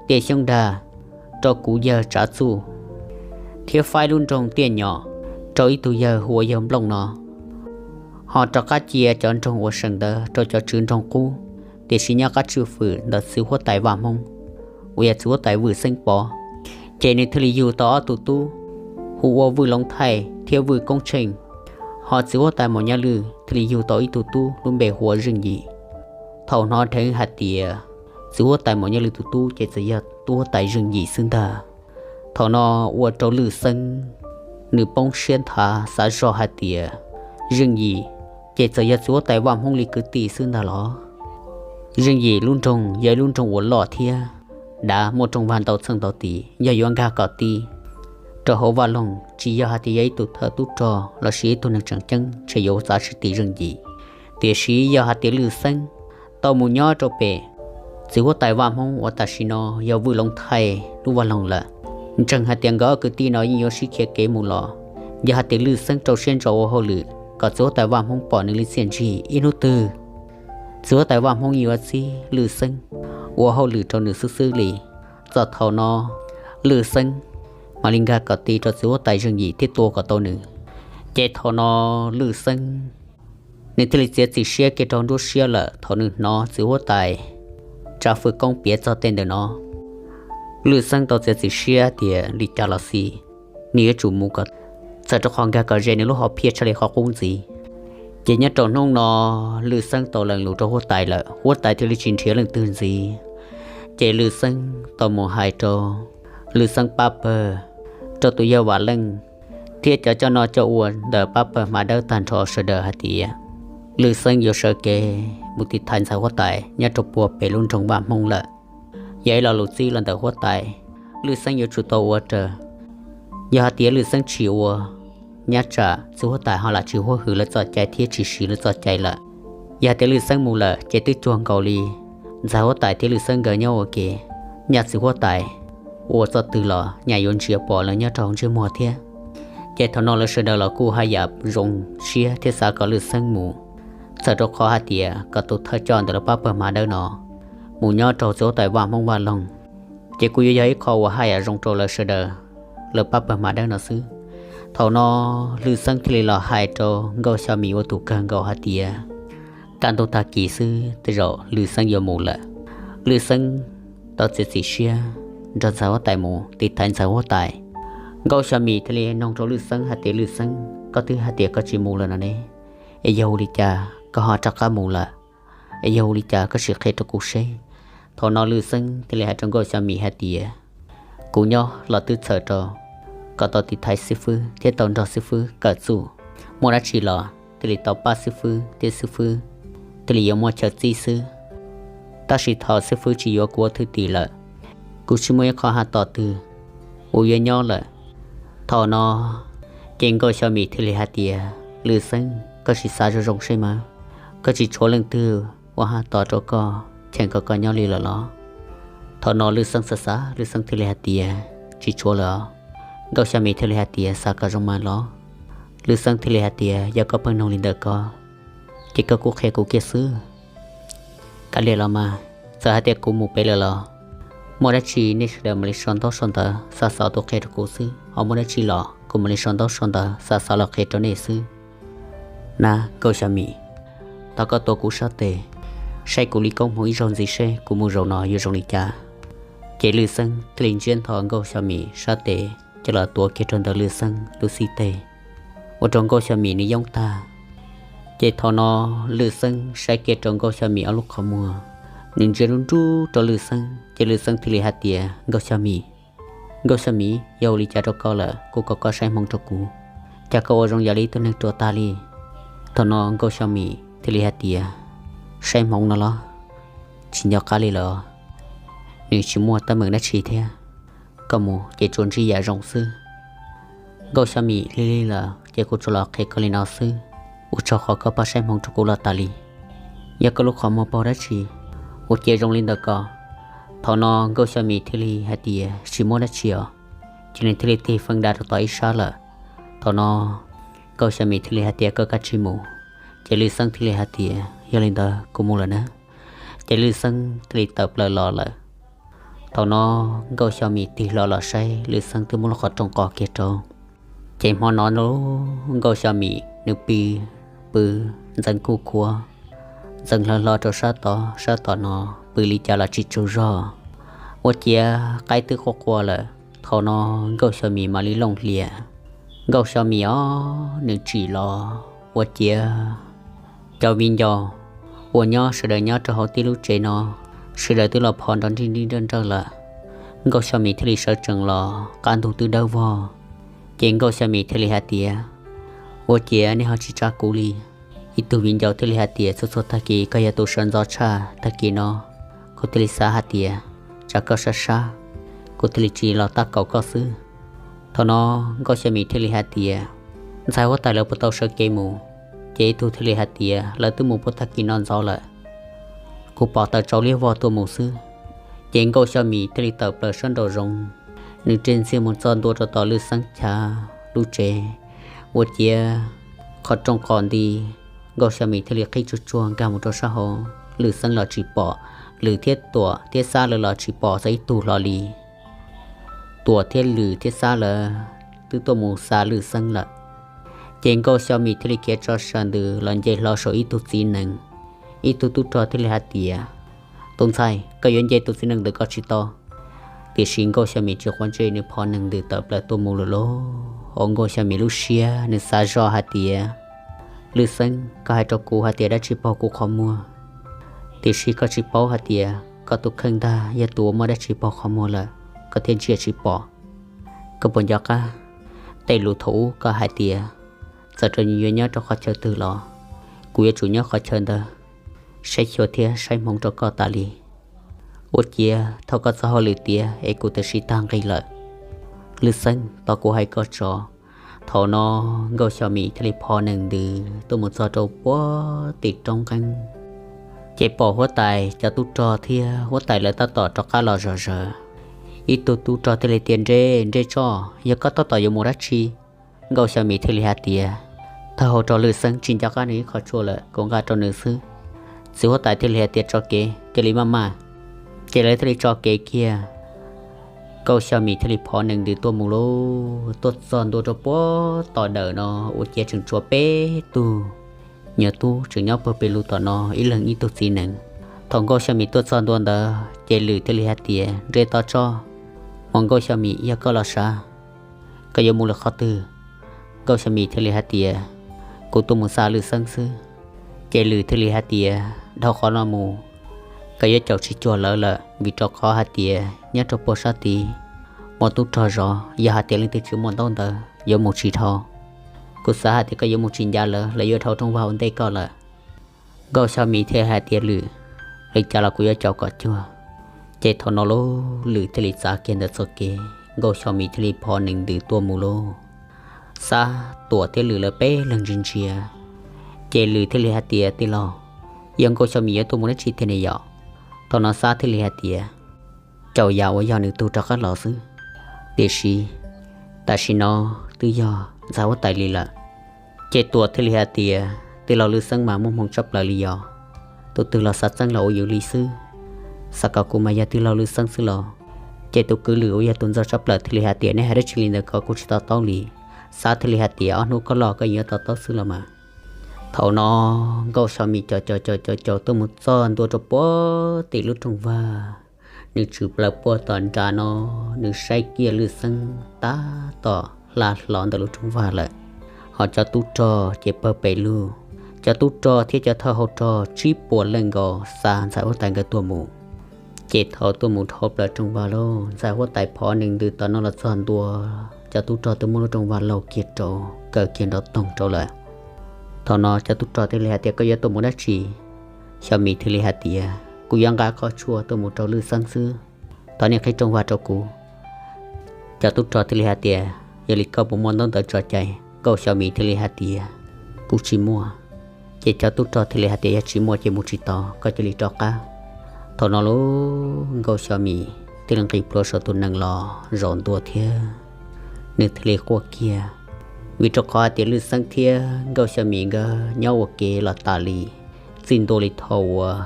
Tiaj Xyoob Dag rau kuv yawg Tsav Txuj, thiab faib lub nroog Tiaj Nyom rau ib tug yawg hu ua yawg Nplooj no, ho rov qab cia cov nroog uas seem ntawd rau cov tswv nroog qub, tiam sis nyob qab tswj fwm ntawm txiv huab tais Vaj Hmoob uas yog txiv huab tais Vwj Xeeb Pov. Ces nws thiaj li yug tau ob tug tub hu ua Vwj Loov Thaij thiab Vwj Koob Tsheej, ho txiv huab tais Maum Nyaj Lwj thiaj li yug tau ib tug tub lub npe hu ua Zeej Yim. Thaum hnov dheev hais tias txiv huab tais Maum Nyaj Lwj tus tub ces txawm yog tub huab tais Zeej Yim xwb ntag. Thaum no ua rau Lwj Xeeb nws poob siab nthav xav zog hais tias Zeej Yim ces txawm yog txiv huab tais Vaj Hmoob li kwv tij xwb ntag los. Zeej Yim lub nroog yog ib lub nroog uas loj thiab dav muaj rooj vag ntau txheej ntau tis, yog yuav nkag kom ti rau hauv vaj loog tsis yog hais tias yog ib tug thawj tub rog lossis ib tug neeg tseem ceeb ntshe yuav txav tsis ti Zeej Yim. Tiam sis yog hais tias Lwj Xeeb tau mus nyob rau pem txiv huab tais Vaj Hmoob uas tam sim no yog Vwj Loov Thaij lub vaj loog lawm, ntseeg hais tias nkawd ob kwv tij no yeej yuav sib khiav kev mus los. Yog hais tias Lwj Xeeb rau siab ntso ua hauj lwm kom txiv huab tais Vaj Hmoob pom nws li txiaj ntsig, ib hnub twg txiv huab tais Vaj Hmoob yeej yuav txib Lwj Xeeb ua hauj lwm rau nws xwb xwb li. Txog thaum no Lwj Xeeb mam li nkag kom ti rau txiv huab tais Zeej Yim thiab tua kom tau nws. Ces thaum no Lwj Xeeb nws thiaj li txiav txim siab kiag rau nruab siab lawm thaum nws hnov txiv huab tais Tsav Fwm Koob piav txog tej ntawm no. Lwj Xeeb tau txiav txim siab tias li cas los xij nws yuav tsum mus kom txawm rau qhov nkag kom ze nws lub hom phiaj tshaj li qhov qub ntxiv. Ces nyob rau hnub no Lwj Xeeb tau lees lus rau huab tais lawm, huab tais thiaj li tsis nrhiav leej twg ntxiv. Ces Lwj Xeeb tau mus hais rau Lwj Xeeb pab pawg, rau tus yawg Vam Leej thiab cov coj noj coj ua ntawm pab pawg Hmar Dawb tag nrho sawv daws hais tias Lwj Xeeb yuav sawv kev mus tiv thaiv ntxhais huab tais nyob rau puag pem lub nroog Vaj Hmoob lawm. Yog ib lo lus txib los ntawm huab tais, Lwj Xeeb yuav tsum tau ua raws. Yog hais tias Lwj Xeeb tsis ua, nyob tsam txiv huab tais ho lam tsis huab hwm lawv txoj cai thiab tsis siv lawv txoj cai lawm. Yog hais tias Lwj Xeeb mus lawm ces twb cuag nkaus li ntxhais huab tais thiab Lwj Xeeb nkawd nyob ua ke, nyaj txiv huab tais ua txoj twg los nyaj yuav ntsia pom lawv nyob rau hauv ntsej muag thiab. Ces thaum no lawv sawv daws los kuj haj yam zoo siab thiab xav kom Lwj Xeeb mus, txawm rau qhov hais tias kom tus thawj coj ntawm lawv pab pawg Hmar Dawb no mus nyob rau txiv huab tais Vaj Hmoob Vaj Loog, ces kuj yuav yog ib qho uas haj yam zoo rau lawv sawv daws, lawv pab pawg Hmar Dawb no xwb. Thaum no Lwj Xeeb thiaj li los hais rau Nkauj Xyo Mim ua tus kawg nkaus hais tias kaj ntug tag kis xwb tej zaum Lwj Xeeb yuav mus lawm. Lwj Xeeb tau txiav txim siab nrog ntxhais huab tais mus tiv thaiv ntxhais huab tais. Nkauj Xyo Mim thiaj li noog rau Lwj Xeeb hais tias, Lwj Xeeb, koj twb hais tias koj tsis mus lawm no ne, es yog ua li cas koj ho rov qab mus lawm? Es yog ua li cas koj tsis qhia rau kuv seb? Thaum no Lwj Xeeb thiaj li hais rau Nkauj Xyo Mim hais tias, kuv nyob los twb txhawm rau kom tau tiv thaiv xib fwb thiab tau nrog xib fwb kawm txuj, muaj dab tsi los thiaj li tau pab xib fwb thiab xib fwb thiaj li yuav muaj chaw txib xwb. Tab sis thaum xib fwb tsis yuav kuv ua thwj tim lawm, kuv tsis muaj ib qho haj tom twg uas yuav nyob lawm. Thaum no ces Nkauj Xyo Mim thiaj li hais tias, Lwj Xeeb, koj sim xav zoo zoo seb mas, koj tsis tshuav leej twg ua haj tom rau koj cheem kom koj nyob li lawm los? Thaum no Lwj Xeeb xav xav, Lwj Xeeb thiaj li hais tias, tsis tshuav lawm os. Nkauj Xyo Mim thiaj li hais tias, xav kom zoo mas los? Lwj Xeeb thiaj li hais tias, yog koj pheej nug li ntawm ko, ces koj kuj qhia kuv kiag xwb. Kav liam los mas, txawm hais tias kuv mus pem lawm los, muaj dab tsi nej sawv daws mam li sau ntaub sau ntawv xa xov tuaj qhia rau kuv xwb. Ho muaj dab tsi los kuv mam li sau ntaub sau ntawv xa xov los qhia rau nej xwb. Na Nkauj Xyo Mim, thov koj tuav kuv sab tes, saib kuv li koob hmoov ib zaug ntxiv seb kuv mus zaum no yuav zoo li cas. Ces Lwj Xeeb thiaj li ntsiab ntho Nkauj Xyo Mim sab tes coj los tuav kiag rau ntawm Lwj Xeeb lub xib teg, ua rau Nkauj Xyo Mim nws yoob tag. Ces thaum no Lwj Xeeb saib kiag rau Nkauj Xyo Mim ob lub qhov muag, nws ntsia nruj nruj rau Lwj Xeeb, ces Lwj Xeeb thiaj li hais tias, Nkauj Xyo Mim, Nkauj Xyo Mim, yog ua li cas rau koj lawm, kuv kom koj saib hmoov rau kuv, cas koj ua zoo yam li ib tug neeg ruam tag li? Thaum no Nkauj Xyo Mim thiaj li hais tias, saib hmoov no los? Tsis nco qab li lawm, nws tsis muaj teeb meem dab tsi thiab, koj mus ces tsuas ntsib yam zoo xwb. Nkauj Xyo Mim, lig lig lawm ces kuv tsuas los qhia koj li no xwb, ua tsaug qhov koj pab saib hmoov rau kuv los tas li. Yog koj lub qhov muag paub dab tsi uas cia zoo li ntawm ko? Thaum no Nkauj Xyo Mim thiaj li hais tias, tsis muaj dab tsi os. Ces nws thiaj li tig feej da rau tom ib sab lawm. Thaum no Nkauj Xyo Mim thiaj li hais tias, koj kav tsij mus. Ces Lwj Xeeb thiaj li hais tias, yog li ntawd kuv mus lawm na. Ces Lwj Xeeb thiaj li tawm plaws los lawm. Thaum no Nkauj Xyo Mim tig hlo los saib Lwj Xeeb twb muab lub qhov rooj qos kiag rau. Ces hmo no Nkauj Xyo Mim nws pw, pw ntxeev kuj khuav, ntxeev hlo hlo rau sab tod, sab tom no pw li cas los tsis tsaug zog. Ua ciav qaib twb quaj qua lawm, thaum no Nkauj Xyo Mim mam li looj hlias. Nkauj Xyo Mim os, nws tsim los ua ciav cov viv ncaus uas nyob sawv daws nyob rau hauv tib lub tsev no, sawv daws twb los phov nrov nrij nrij nrawj nrawj lawm. Nkauj Xyo Mim thiaj li sawv tsees los, qab ntug twb dawb vog. Ces Nkauj Xyo Mim thiaj li hais tias, ua ciav nej ho tsis tsa kuv li? Ib tug viv ncaus thiaj li hais tias, txhua txhua tag kis koj yog tus sawv ntxov tshaj, tag kis no kuv thiaj li xav hais tias tsam koj sab sab, kuv thiaj li tsis los tab kaum koj xwb. Thaum no Nkauj Xyo Mim thiaj li hais tias, ntxhais huab tais lawv puas tau sawv kev mus? Ces ib tug thiaj li hais tias, lawv twb mus puag tag kis no ntxov lawm, kuv pom taws tsau liab vog tuaj mus xwb. Ces Nkauj Xyo Mim thiaj li tawm plaws sab nraum zoov, nws ris ntxhias mus txog ntua rau tom Lwj Xeeb chav lub tsev, ua ciav qhov rooj qos nti. Nkauj Xyo Mim thiaj li qhib tsuag tsuag nkag mus rau sab hauv, Lwj Xeeb los tsis pom, Lwm thiab Tuam thiab Xab lawv los tsis pom txog ib tug hlo li. Tuam thiab Lwm thiab Xab lawv twb tuaj mus xa Lwj Xeeb lawm. Ces Nkauj Xyo Mim thiaj li khiav tso saw ntws los nce hlo saum ib tug txiv nees. Ib tug tub rog thiaj li hais tias, tus ntxhais, koj yuav nce tus txiv nees ntawm ko tsis tau. Tiam sis Nkauj Xyo Mim tsis quav ntsej, nws phov nees ntws tawm plaws tuaj mus lawm lauj. Hauv Nkauj Xyo Mim lub siab nws xav zoj hais tias, Lwj Xeeb, koj hais rau kuv hais tias dab tsi paug kuv qhov muag, tiam sis koj tsis paub hais tias koj tus kheej ntag yog tus uas muaj dab tsi paug qhov muag lawm koj thiaj ntsia tsis pom. Koj puas nco qab tej lus thaum ub koj hais tias, txawm rau nws yuav nyob rau qhov chaw twg los Kuv yuav tsum nyob qhov chaw ntawd saib xyuas thiab saib hmoov rau koj tas li. Ua ciav thov koj txoj hauj lwm tiav es kuv twb sib tag nqi lawm. Lwj Xeeb, tos kuv hais koj tso. Thaum no Nkauj Xyo Mim thiaj li phov nees ntws tuaj mus txog rau puag tim roob nqeeb, ces pom huab tais cov tub rog thiab huab tais lawv tab tom rov qab los zom zaws. Ib tug tub rog thiaj li tias, Nres, nres tso, yog koj tab tom yuav mus dab tsi? Nkauj Xyo Mim thiaj li hais tias, Thawj hauv rog Lwj Xeeb, tsis nco qab nws ib qho tshuaj lawm, kuv nqa rau nws xwb. Txiv huab tais thiaj li hais tias, Tso kev, cia li maj maj. Ces lawv thiaj li tso kev kiag. Nkauj Xyo Mim thiaj li phov nees ntws tuaj mus lauj, tuaj txog ntua rau puag tom dawm no, ua ciav tseem tshuav peb tug nyuag tub tseem nyob pawg pes lug tom no, ib leeg ib tug txiv nees. Thaum Nkauj Xyo Mim tuaj txog ntua ntawd ces Lwm thiaj li hais tias, Nres tos tso, Nkauj Xyo Mim, yog koj los sav, koj yuav mus lawm qhov twg? Nkauj Xyo Mim thiaj li hais tias, Kuv tuaj mus xa Lwj Xeeb xwb. Ces Lwm thiaj li hais tias, Dhau qhov no mus, koj yuav caum tsis cuag lawv lawm, vim rau qhov hais tias nyob rau puag sab tid muaj tub rog zov, yog hais tias leej twg tsis muaj ntaub ntawv yuav mus tsis dhau. Kuv xav hais tias koj yuav mus tsis ncav lawv, lawv yuav dhau rooj vag ua ntej koj lawm. Nkauj Xyo Mim thiaj hais tias, Lwm, li cas los kuv yuav caum kom cuag. Ces thaum no lauj, Lwm thiaj li txav kiag ntawm txoj kev, Nkauj Xyo Mim thiaj li phov nees ntws tuaj mus lauj. Xab, Tuam thiab Lwm lawv peb leeg ntsia ntsia, ces Lwm thiaj li hais tias, Tij laug, yog Nkauj Xyo Mim yuav tuaj mus dab tsi tiag ne yom? Thaum no Xab thiaj li hais tias, Caum yam uas yog nws tug rov qab los xwb. Tiam sis tam sim no twb yog ntxhais huab tais li lawm. Ces Tuam thiaj li hais tias, Tij laug, Lwj Xeeb mas muaj hmoo tshaj plaws li yog, tus twg los xav txeeb los ua yus li xwb. Xav kom kuv mas yog tij laug Lwj Xeeb xwb los? Ces tus kwv Lwm uas yog tus ntxhais tshaj plaws thiaj li hais tias, Nej hais dab tsi li ntawd ko kuj tsis to taub li. Xab thiaj li hais tias, Ob hnub koj loj koj yeej yuav to taub xwb los mas. Thaum no Nkauj Xyo Mim caum caum caum caum caum tuaj mus txog ntua rau puag tim lub rooj vag. Nws tshwm plaws puag tom nram no, nws saib kiag Lwj Xeeb tab tom hla hlo ntawm lub rooj vag lawm. Ho cov tub rog ces pawg pes lug, cov tub rog thiab cov thawj hauv rog tsib puas leej nkaus xa ntxhais huab tais nkawd tuaj mus. Ces thaum tuaj mus dhau plaws rooj vag lauj, ntxhais huab tais phov nees ntws tom no los txog ntua, cov tub rog twb muab lub rooj vag laug kiag rau, kaw kiag nrov toog rau lawm. Thaum no cov tub rog thiaj li hais tias, Koj yuav tuaj mus dab tsi? Xyo Mim thiaj li hais tias, Kuv yuav nqa qhov tshuaj tuaj mus rau Lwj Xeeb xwb, thov nej qhib rooj vag rau kuv. Cov tub rog thiaj li hais tias, Yog li koj puas muaj ntaub ntawv tso cai? Nkauj Xyo Mim thiaj li hais tias, Kuv tsis muaj. Ces cov tub rog thiaj li hais tias, Yog tsis muaj ces mus tsis tau, koj cia li rov qab. Thaum no lauj, Nkauj Xyo Mim thiaj li nqis plhuav saum tus nees los zaum ntua thiab nws thiaj li quaj kiag, vim rau qhov hais tias Lwj Xeeb thiab Nkauj Xyo Mim nkawd nyob ua ke los tas li, txij ntua li thaum uas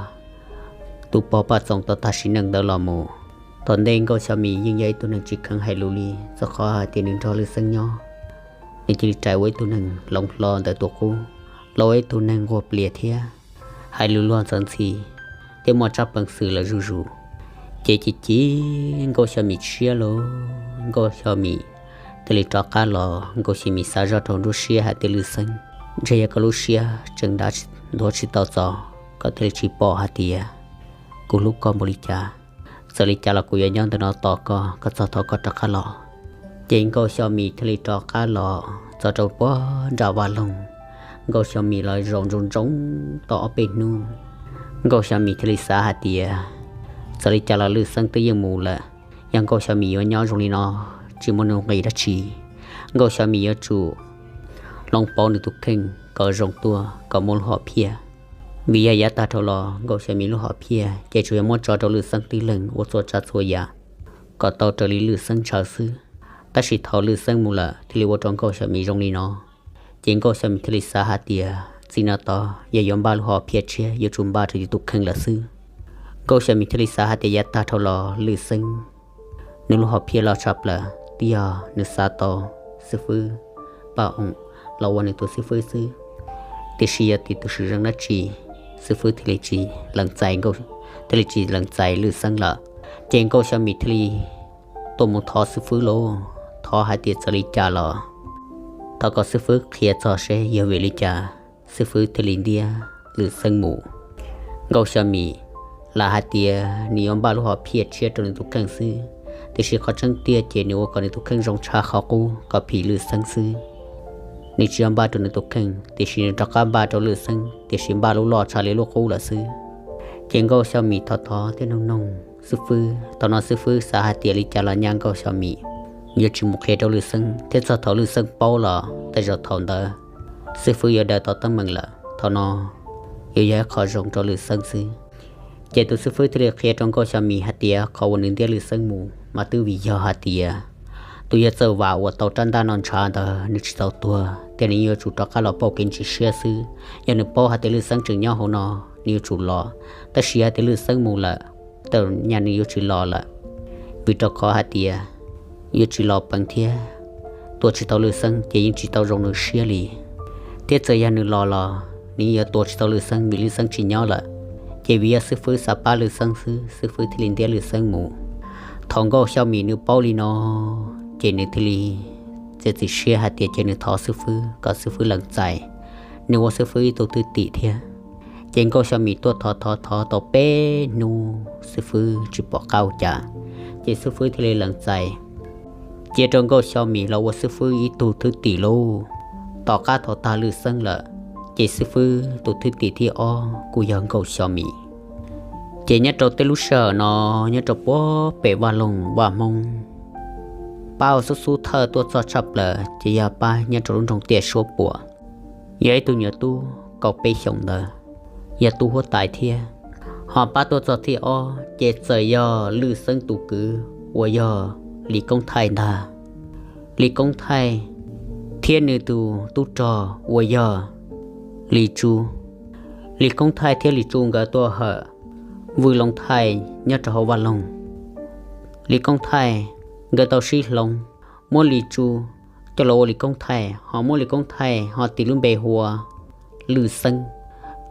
tus pog Paj Txoos tau tag sim neej ntawd los mus. Tom ntej Nkauj Xyo Mim yeej yog ib tug neeg tsis kheev hais lus li, txog qhov hais tias nws nrog Lwj Xeeb nyob, nws cia li rais ua ib tug neeg hloov hlo ntawm tus qub, los ua ib tug neeg nquag plias thiab hais lus luag ntxhi ntxhi, thiab muaj tsab peev xwm lawm zuj zus. Ces chim chim Nkauj Xyo Mim siab lauj, Nkauj Xyo Mim thiaj li rov qab los. Nkauj Xyo Mim xav zoj rau nruab siab hais tias, Lwj Xeeb, ntshe yog koj lub siab tseem ntuav tsis tau txaus, koj thiaj li tsis pom hais tias kuv hlub koj npaum li cas. Txawm li cas los kuv yuav nyob ntawm no tos koj, koj txog thaum koj rov qab los. Ces Nkauj Xyo Mim thiaj li rov qab los txog rau puag nram vaj loog. Nkauj Xyo Mim los zaum ntsoov ntsoov tau ob peb hnub, Nkauj Xyo Mim thiaj li xav hais tias, txawm li cas los Lwj Xeeb twb yeej mus lawm, yog Nkauj Xyo Mim yuav nyob zoo li no tsis muaj nuj nqis dab tsi. Nkauj Xyo Mim yuav tsum hloov pauv nws tus kheej kom zoo tuaj kom muaj lub hom phiaj. Vim yog yav tag dhau los Nkauj Xyo Mim lub hom phiaj ces tsuas yog muab tso rau Lwj Xeeb tib leeg ua txhua tsav txhua yam kom tau raws li Lwj Xeeb ntshaw xwb. Tab sis thaum Lwj Xeeb mus lawm thiaj li ua rau Nkauj Xyo Mim zoo li no. Ces Nkauj Xyo Mim thiaj li xav hais tias txij no tod yog yuav npaj lub hom phiaj tshiab yuav tsum npaj rau yus tus kheej lawm xwb. Nkauj Xyo Mim thiaj li xav hais tias yav tag dhau los Lwj Xeeb nws lub hom phiaj loj tshaj plaws twb yog nws xav tau xib fwb Paj Oos los ua nws tus xib fwb xwb. Tiam sis yog tim tus swm zeej dab tsi xib fwb thiaj li tsis lees txais Nkauj, thiaj li tsis lees txais Lwj Xeeb lawm. Ces Nkauj Xyo Mim thiaj li tuaj mus thov xib fwb lauj, thov hais tias txawm li cas los thov kom xib fwb qhia txog seb yog vim li cas xib fwb thiaj li ntiab Lwj Xeeb mus. Nkauj Xyo Mim lam hais tias nws yuav npaj lub hom phiaj tshiab rau nws tus kheej xwb, tiam sis qhov tseeb tiag ces nws ua kom nws tus kheej zoo tshaj qhov qub kom phim Lwj Xeeb xwb. nws tsis yog npaj rau nws tus kheej, tiam sis nws rov qab npaj rau Lwm Xeeb, tiam sis npaj lub loj tshaj li lub qub lawm xwb. Ces Nkauj Xyo Mim thov thov thiab noog noog xib fwb, thaum no xib fwb xav hais tias li cas los nyaj Nkauj Xyo Mim yuav tsis mus qhia rau Lwm Xeeb, thiab txog thaum Lwm Xeeb paub los tej zaum thaum ntawd xib fwb yuav daws tau teeb meem lawm. Thaum no yuav yog ib qho zoo rau Lwm Xeeb xwb. Ces tus xib fwb thiaj li qhia rau Nkauj Xyo Mim hais tias qhov uas nws ntiab Lwm Xeeb mus mas twb vim yog hais tias tus yawg Txawj Vam uas tau rab ntaj no ntshav ntawd nws tsis tau tuag, thiab nws yuav tsum rov qab los pauj kev ntsis siab xwb. Yog nws paub hais tias Lwm Xeeb tseem nyob hauv no, nws yuav tsum los, tab sis hais tias Lwm Xeeb mus lawm, tej zaum nyaj nws yuav tsis los lawm, vim rau qhov hais tias yuav tsis los peev thiab tua tsis tau Lwm Xeeb ces yeej tsis tau zoo nws siab li. Thiab txawm yog nws los los nws yuav tua tsis tau Lwm Xeeb vim Lwm Xeeb tsis nyob lawm. Ces vim yog xib fwb xav pab Lwm Xeeb xwb, xib fwb thiaj li ntiab Lwm Xeeb mus. Thaum Nkauj Xyo Mim nws paub li no, ces nws thiaj li txiav txim siab hais tias ces nws thov xib fwb kom xib fwb lees txais nws ua xib fwb ib tug thwj tim thiab. Ces Nkauj Xyo Mim tuaj thov thov thov tau peb hnub xib fwb tsis pom qab ua cas, ces xib fwb thiaj li lees txais cia rau Nkauj Xyo Mim los ua xib fwb ib tug thwj tim lauj. Tom qab thaum tag Lwm Xeeb lawm, ces xib fwb tus thwj tim thib ob kuj yog Nkauj Xyo Mim. Ces nyob rau tej lub sij hawm no, nyob rau puag pem vaj loog vaj Hmoob, pab ua xub xub thawj tuaj txog tshaj plaws ces yog pab nyob rau lub nroog Tiaj Suab Puam, yog ib tug nyuam tub kaum peb xyoos ntawd, yog tub huab tais thiab. Ho pab tuaj txog thib ob ces txawm yog Lwm Xeeb tus kwv uas yog Lis Koob Thaij ntag. Lis Koob Thaij thiab nws tus tub rog uas yog Lis Tsu. Lis Koob Thaij thiab Lis Tsu nkawd tuaj hawm Vwj Looj Thaij nyob rau hauv vaj loog. Lis Koob Thaij nkawd tau sib hloov, muab Lis Tsu coj los ua Lis Koob Thaij, ho muab Lis Koob Thaij ho tis lub npe hu ua Lwm Xeeb,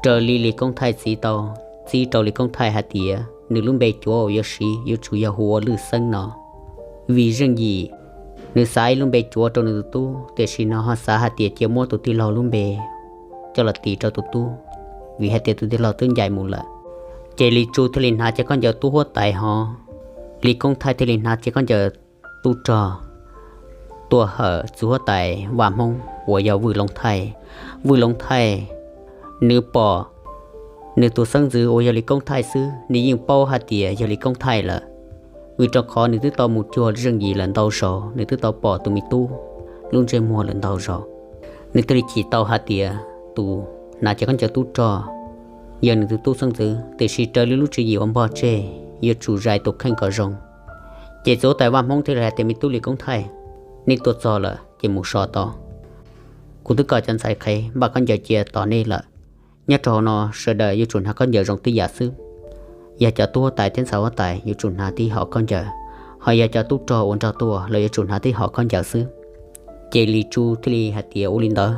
raws li Lis Koob Thaij txiv tau txib rau Lis Koob Thaij hais tias nws lub npe cuav uas yuav siv yuav tsum yog hu ua Lwm Xeeb no. Vim zeej yim, nws xav ib lub npe cuav rau nws tus tub, tiam sis nws ho xav hais tias cia muab tus tij laug lub npe coj los tis rau tus tub, vim hais tias tus tij laug twb ncaim mus lawm. Ces Lis Tsu thiaj li hnav cev khaub ncaws tub huab tais hov, Lis Koob Thaij thiaj li hnav cev khaub ncaws tub rog tuaj hawm txiv huab tais vaj Hmoob uas yog Vwj Looj Thaij. Vwj Looj Thaij, nws pom nws tus xeeb ntxwv uas yog Lis Koob Thaij xwb, nws yeej paub hais tias yog Lis Koob Thaij lawm, vim rau qhov nws twb tau mus cuag zeej yim lawm ntau zaus, nws twb tau pom tus me tub lub ntsej muag lawm ntau zaus. Nws thiaj li chim tau hais tias tus hnav cev khaub ncaws tub rog yog nws tus tub xeeb ntxwv, tiam sis raws li lub tswv yim uas npog tseg yuav tsum zais tus kheej kom zoo. Ces txiv huab tais vaj Hmoob thiaj li hais tias me tub Lis Koob Thaij, nej tuaj txog lawm ces mus so tau. Kuv twb kom cov ntxhais qhev npaj khaub ncaws cia tos nej lawm. Nyob rau hauv no sawv daws yuav tsum hnav khaub ncaws zoo tib yam xwb. Yog cov tub huab tais thiab ntxhais huab tais yuav tsum hnav tib hom khaub ncaws, ho yog cov tub rog uas nrog tuaj los yuav tsum hnav tib hom khaub ncaws xwb. Ces Lis Tsu thiaj li hais tias ua li ntawd.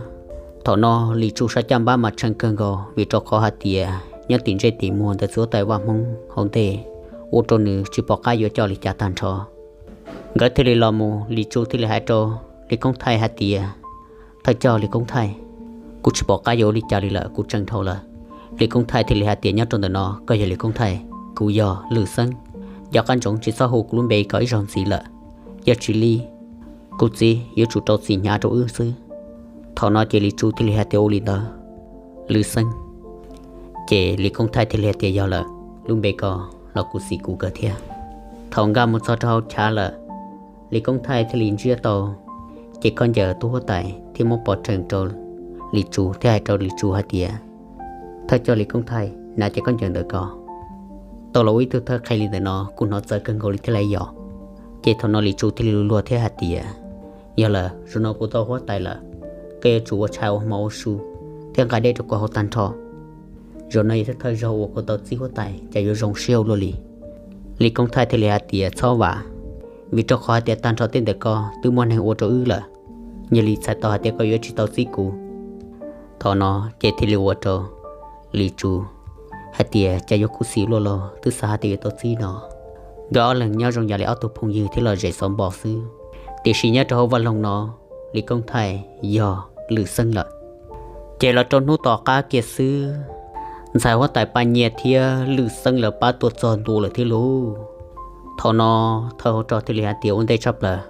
Thaum no Lis Tsu sab caj npab mas tshee kawg nkaus, vim rau qhov hais tias nyob tim ntsej tim muag ntawm txiv huab tais vaj Hmoob hauv ntej, ua rau nws tsis pom qab yuav coj li cas tag nrho. Nkawd thiaj li los mus, Lis Tsu thiaj li hais rau Lis Koob Thaij hais tias, thawj coj Lis Koob Thaij, kuv tsis pom qab yuav ua li cas li lawm, kuv tshee dhau lawm. Lis Koob Thaij thiaj li hais tias nyob rau ntawm no koj yog Lis Koob Thaij, kuv yog Lwm Xeeb. Nco qab ntsoov tsis txhob hu kuv lub npe kom ib zaug ntxiv lawm, yog tsis li kuv txiv yuav tsum rau txim hnyav rau wb xwb. Thaum no ces Lis Tsu thiaj li hais tias ua li ntawd Lwm Xeeb. Ces Lis Koob Thaij thiaj li hais tias yog lawm, lub npe ko los kuv xis kuv kawg thiab. Thaum nkag mus txog rau hauv chav lawm, Lis Koob Thaij thiaj li ntsiab tau cev khaub ncaws tub huab tais thiab muab pov rhees rau Lis Tsu thiab hais rau Lis Tsu hais tias, thawj coj Lis Koob Thaij, hnav cev khaub ncaws ntawm ko tau los ua ib tug thawj qhev li ntawm no kuv hnov txawv kawg nkaus li thiab lauj yom. Ces thaum no Lis Tsu thiaj li luag luag thiab hais tias, yog lawm, zaum no kuv tau huab tais lawm, koj yuav tsum ua tshais ua hmo ua su thiab nqa dej rau kuv haus tag nrho. Zaum no yog thawj thawj zaug uas kuv tau txib huab tais, cas yuav zoo siab ua luaj li. Lis Koob Thaij thiaj li hais tias txhob vam, vim rau qhov hais tias tag nrho tej ntawm ko twb muaj neeg ua rau wb lawm, yog li txhais tau hais tias koj yuav tsis tau txib kuv. Thaum no ces thiaj li ua rau Lis Tsu hais tias cas yuav khuv xim luaj los twb xav hais tias yuav tau txib no. Nkawd ob leeg nyob zoo yam li ob tug phooj ywg thiab los zem xov npo xwb, tiam sis nyob rau hauv vaj loog no, Lis Koob Thaij yog Lwm Xeeb lawm. Ces los rau hnub tom qab kiag xwb, ntxhais huab tais Paj Nyiaj thiab Lwm Xeeb lawv pab tuaj txog ntua lawm thiab lauj. Thaum no thawj hauv rog thiaj li hais tias ua ntej tshaj plaws,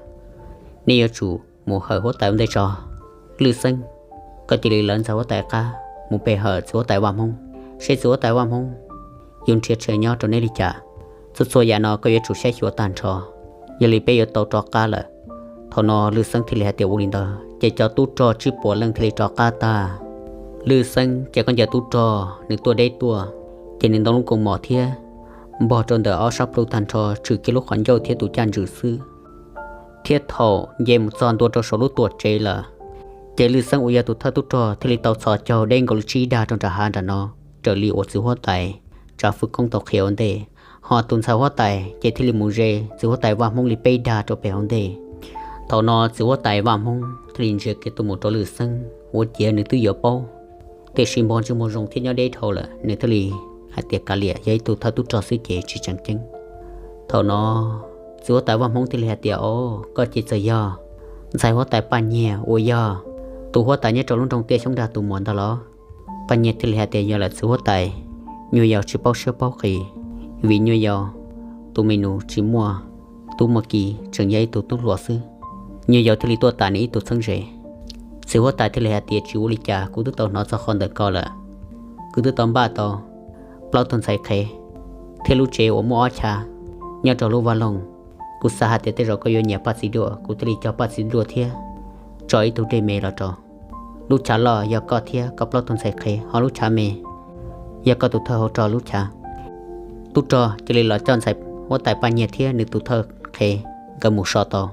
nej yuav tsum mus hawm huab tais ua ntej tso. Lwj Xeeb, koj cia li lawv ntxhais huab tais qab mus pe hawm txiv huab tais Vaj Hmoob, seb txiv huab tais Vaj Hmoob yuav nrhiav tshem nyob rau neb li cas. Txhua txhua yam no koj yuav tsum saib xyuas tag nrho, yog li peb yuav tau rov qab lawm. Thaum no Lwj Xeeb thiaj li hais tias ua li ntawd ces cov tub rog tsib puas leej thiaj li rov qab tag. Lwj Xeeb ces koj ncaws tub rog nws tuaj deb tuaj, ces nws ntoo lub kaus mom thiab npog rau ntawm ob sab plhu tag nrho, tshwm kiag lub qhov ncauj thiab tus caj ntswm xwb. Thiab thaum nce mus txog ntua rau saum lub tuam tsev lawm, ces Lwj Xeeb uas yog tus thawj tub rog thiaj li tau txhos caug deb nkaus li tsib dag rau nram hav nram no, raws li uas txiv huab tais Tsav Fwj Koob tau qhia ua ntej. Ho tus ntxhais huab tais ces thiaj li mus ze txiv huab tais Vaj Hmoob li peb dag rau pem hauv ntej. Thaum no txiv huab tais Vaj Hmoob thiaj li ntsia kiag tuaj mus rau Lwj Xeeb ua ciav nws twb yuav paub, tiam sis npog ntsej muag zoo thiab nyob deb dhau lawm, nws thiaj li hais tias kav liam, yog ib tug thawj tub rog xwb ces tsis tseem ceeb. Thaum no txiv huab tais Vaj Hmoob thiaj li hais tias, o, koj ces txawm yog ntxhais huab tais Paj Nyiag uas yog tus huab tais nyob rau lub nroog Tiaj Xyoob Dag tus muam ntag los? Paj Nyiag thiaj li hais tias yog lawm txiv huab tais, nyuag yaus tsis paub siab paub qis, vim nyuag yaus tus me nus tsis muaj tub muaj ki, tseem yog ib tug tub hluas xwb, nyuag yaus thiaj li tuaj tas nws ib tug txheeb ze. Txiv huab tais thiaj li hais tias tsis ua li cas, kuv twb tau hnov txog qhov ntawm ko lawm. Kuv twb tau npaj tau plaub tug ntxhais qhev thiab lub tsev uas muaj ob chav nyob rau lub vaj loog. Kuv xav hais tias tej zaum koj yuav nyiam Paj Txiv Duaj, kuv thiaj li cog Paj Txiv Duaj thiab tso ib tug dej me los rau. Lub chav loj yog koj thiab koj plaub tug ntxhais qhev, ho lub chav me yog koj tus thawj hauv rog lub chav. Tub rog cia li los coj ntxhais huab tais Paj Nyiag thiab nws tus thawj qhev nkawd mus so tau.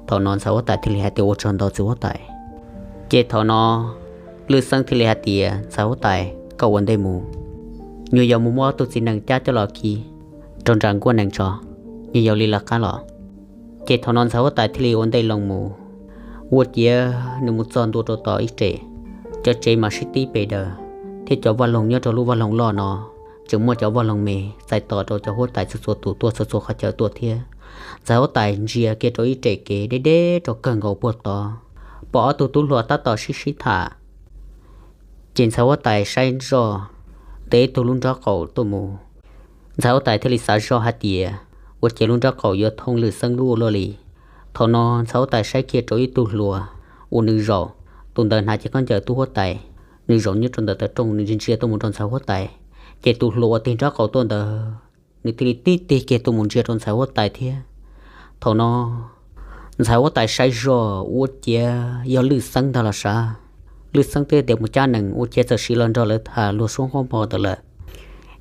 Thaum no ntxhais huab tais thiaj li hais tias ua tsaug ntau txiv huab tais. Ces thaum no Lwj Xeeb thiaj li hais tias ntxhais huab tais, koj ua ntej mus, nyuag yaus mus muab ob tug txiv nees cab coj los khi rau nram nkuaj nees tso, nyuag yaus li lawv qab los. Ces thaum no ntxhais huab tais thiaj li ua ntej loo mus. Ua ciav nws mus txog ntua rau tom ib rem, cov tsev mas sib tib pes daws, thiab cov vaj loog nyob rau lub vaj loog loj no tseem muaj cov vaj loog me txais tos rau cov huab tais txhua txhua tus tuaj txhua txhua qhov chaw tuaj thiab. Ntxhais huab tais ntsia kiag rau ib rem kev deb deb rau kawg nkaus puag tod, pom ob tug tub hluas tab tom sib sib tham. Ces ntxhais huab tais saib zoj ntawm ib tug lub nraub qaum tuaj mus. Ntxhais huab tais thiaj li xav zoj hais tias ua ciav lub nraub qaum yuav thooj Lwj Xeeb lub ua luaj li. Thaum no ntxhais huab tais saib kiag rau ib tug hluas uas nws zaum, tus ntawd hnav cev khaub ncaws tub huab tais, nws zaum nyob rau ntawm taw rooj, nws ntsia ntsia tuaj mus rau ntxhais huab tais. Ces tus hluas uas tig nraub qaum tuaj ntawd, nws thiaj li tib tig kiag tuaj mus ntsia rau ntxhais huab tais thiab. Thaum no ntxhais huab tais saib zoj ua ciav yog Lwj Xeeb ntag los sav. Lwj Xeeb twb tias mus cab nees, ua ciav txawm siv los nrog lawv tham luag suab nqob npo ntawd lawm.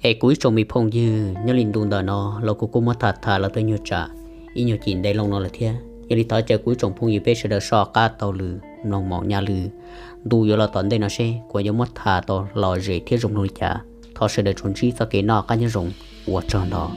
Es kuv ib tsoom me phooj ywg, nyob li ntu ntawm no los kuv kuj muab tham tham los tau nyuag tsam ib nyuag cim ntev loo no lawm thiab. Yog li thov caw kuv ib tsoom phooj ywg peb sawv daws soj qab taug lw mloog maum nyaj lw ntu yuav los tom ntej no seb kuv yuav muab tham tau lom zem thiab zoo mloog li cas. Thov sawv daws tsuas ntsib txoj kev noj qab nyob zoo, ua tsaug ntau.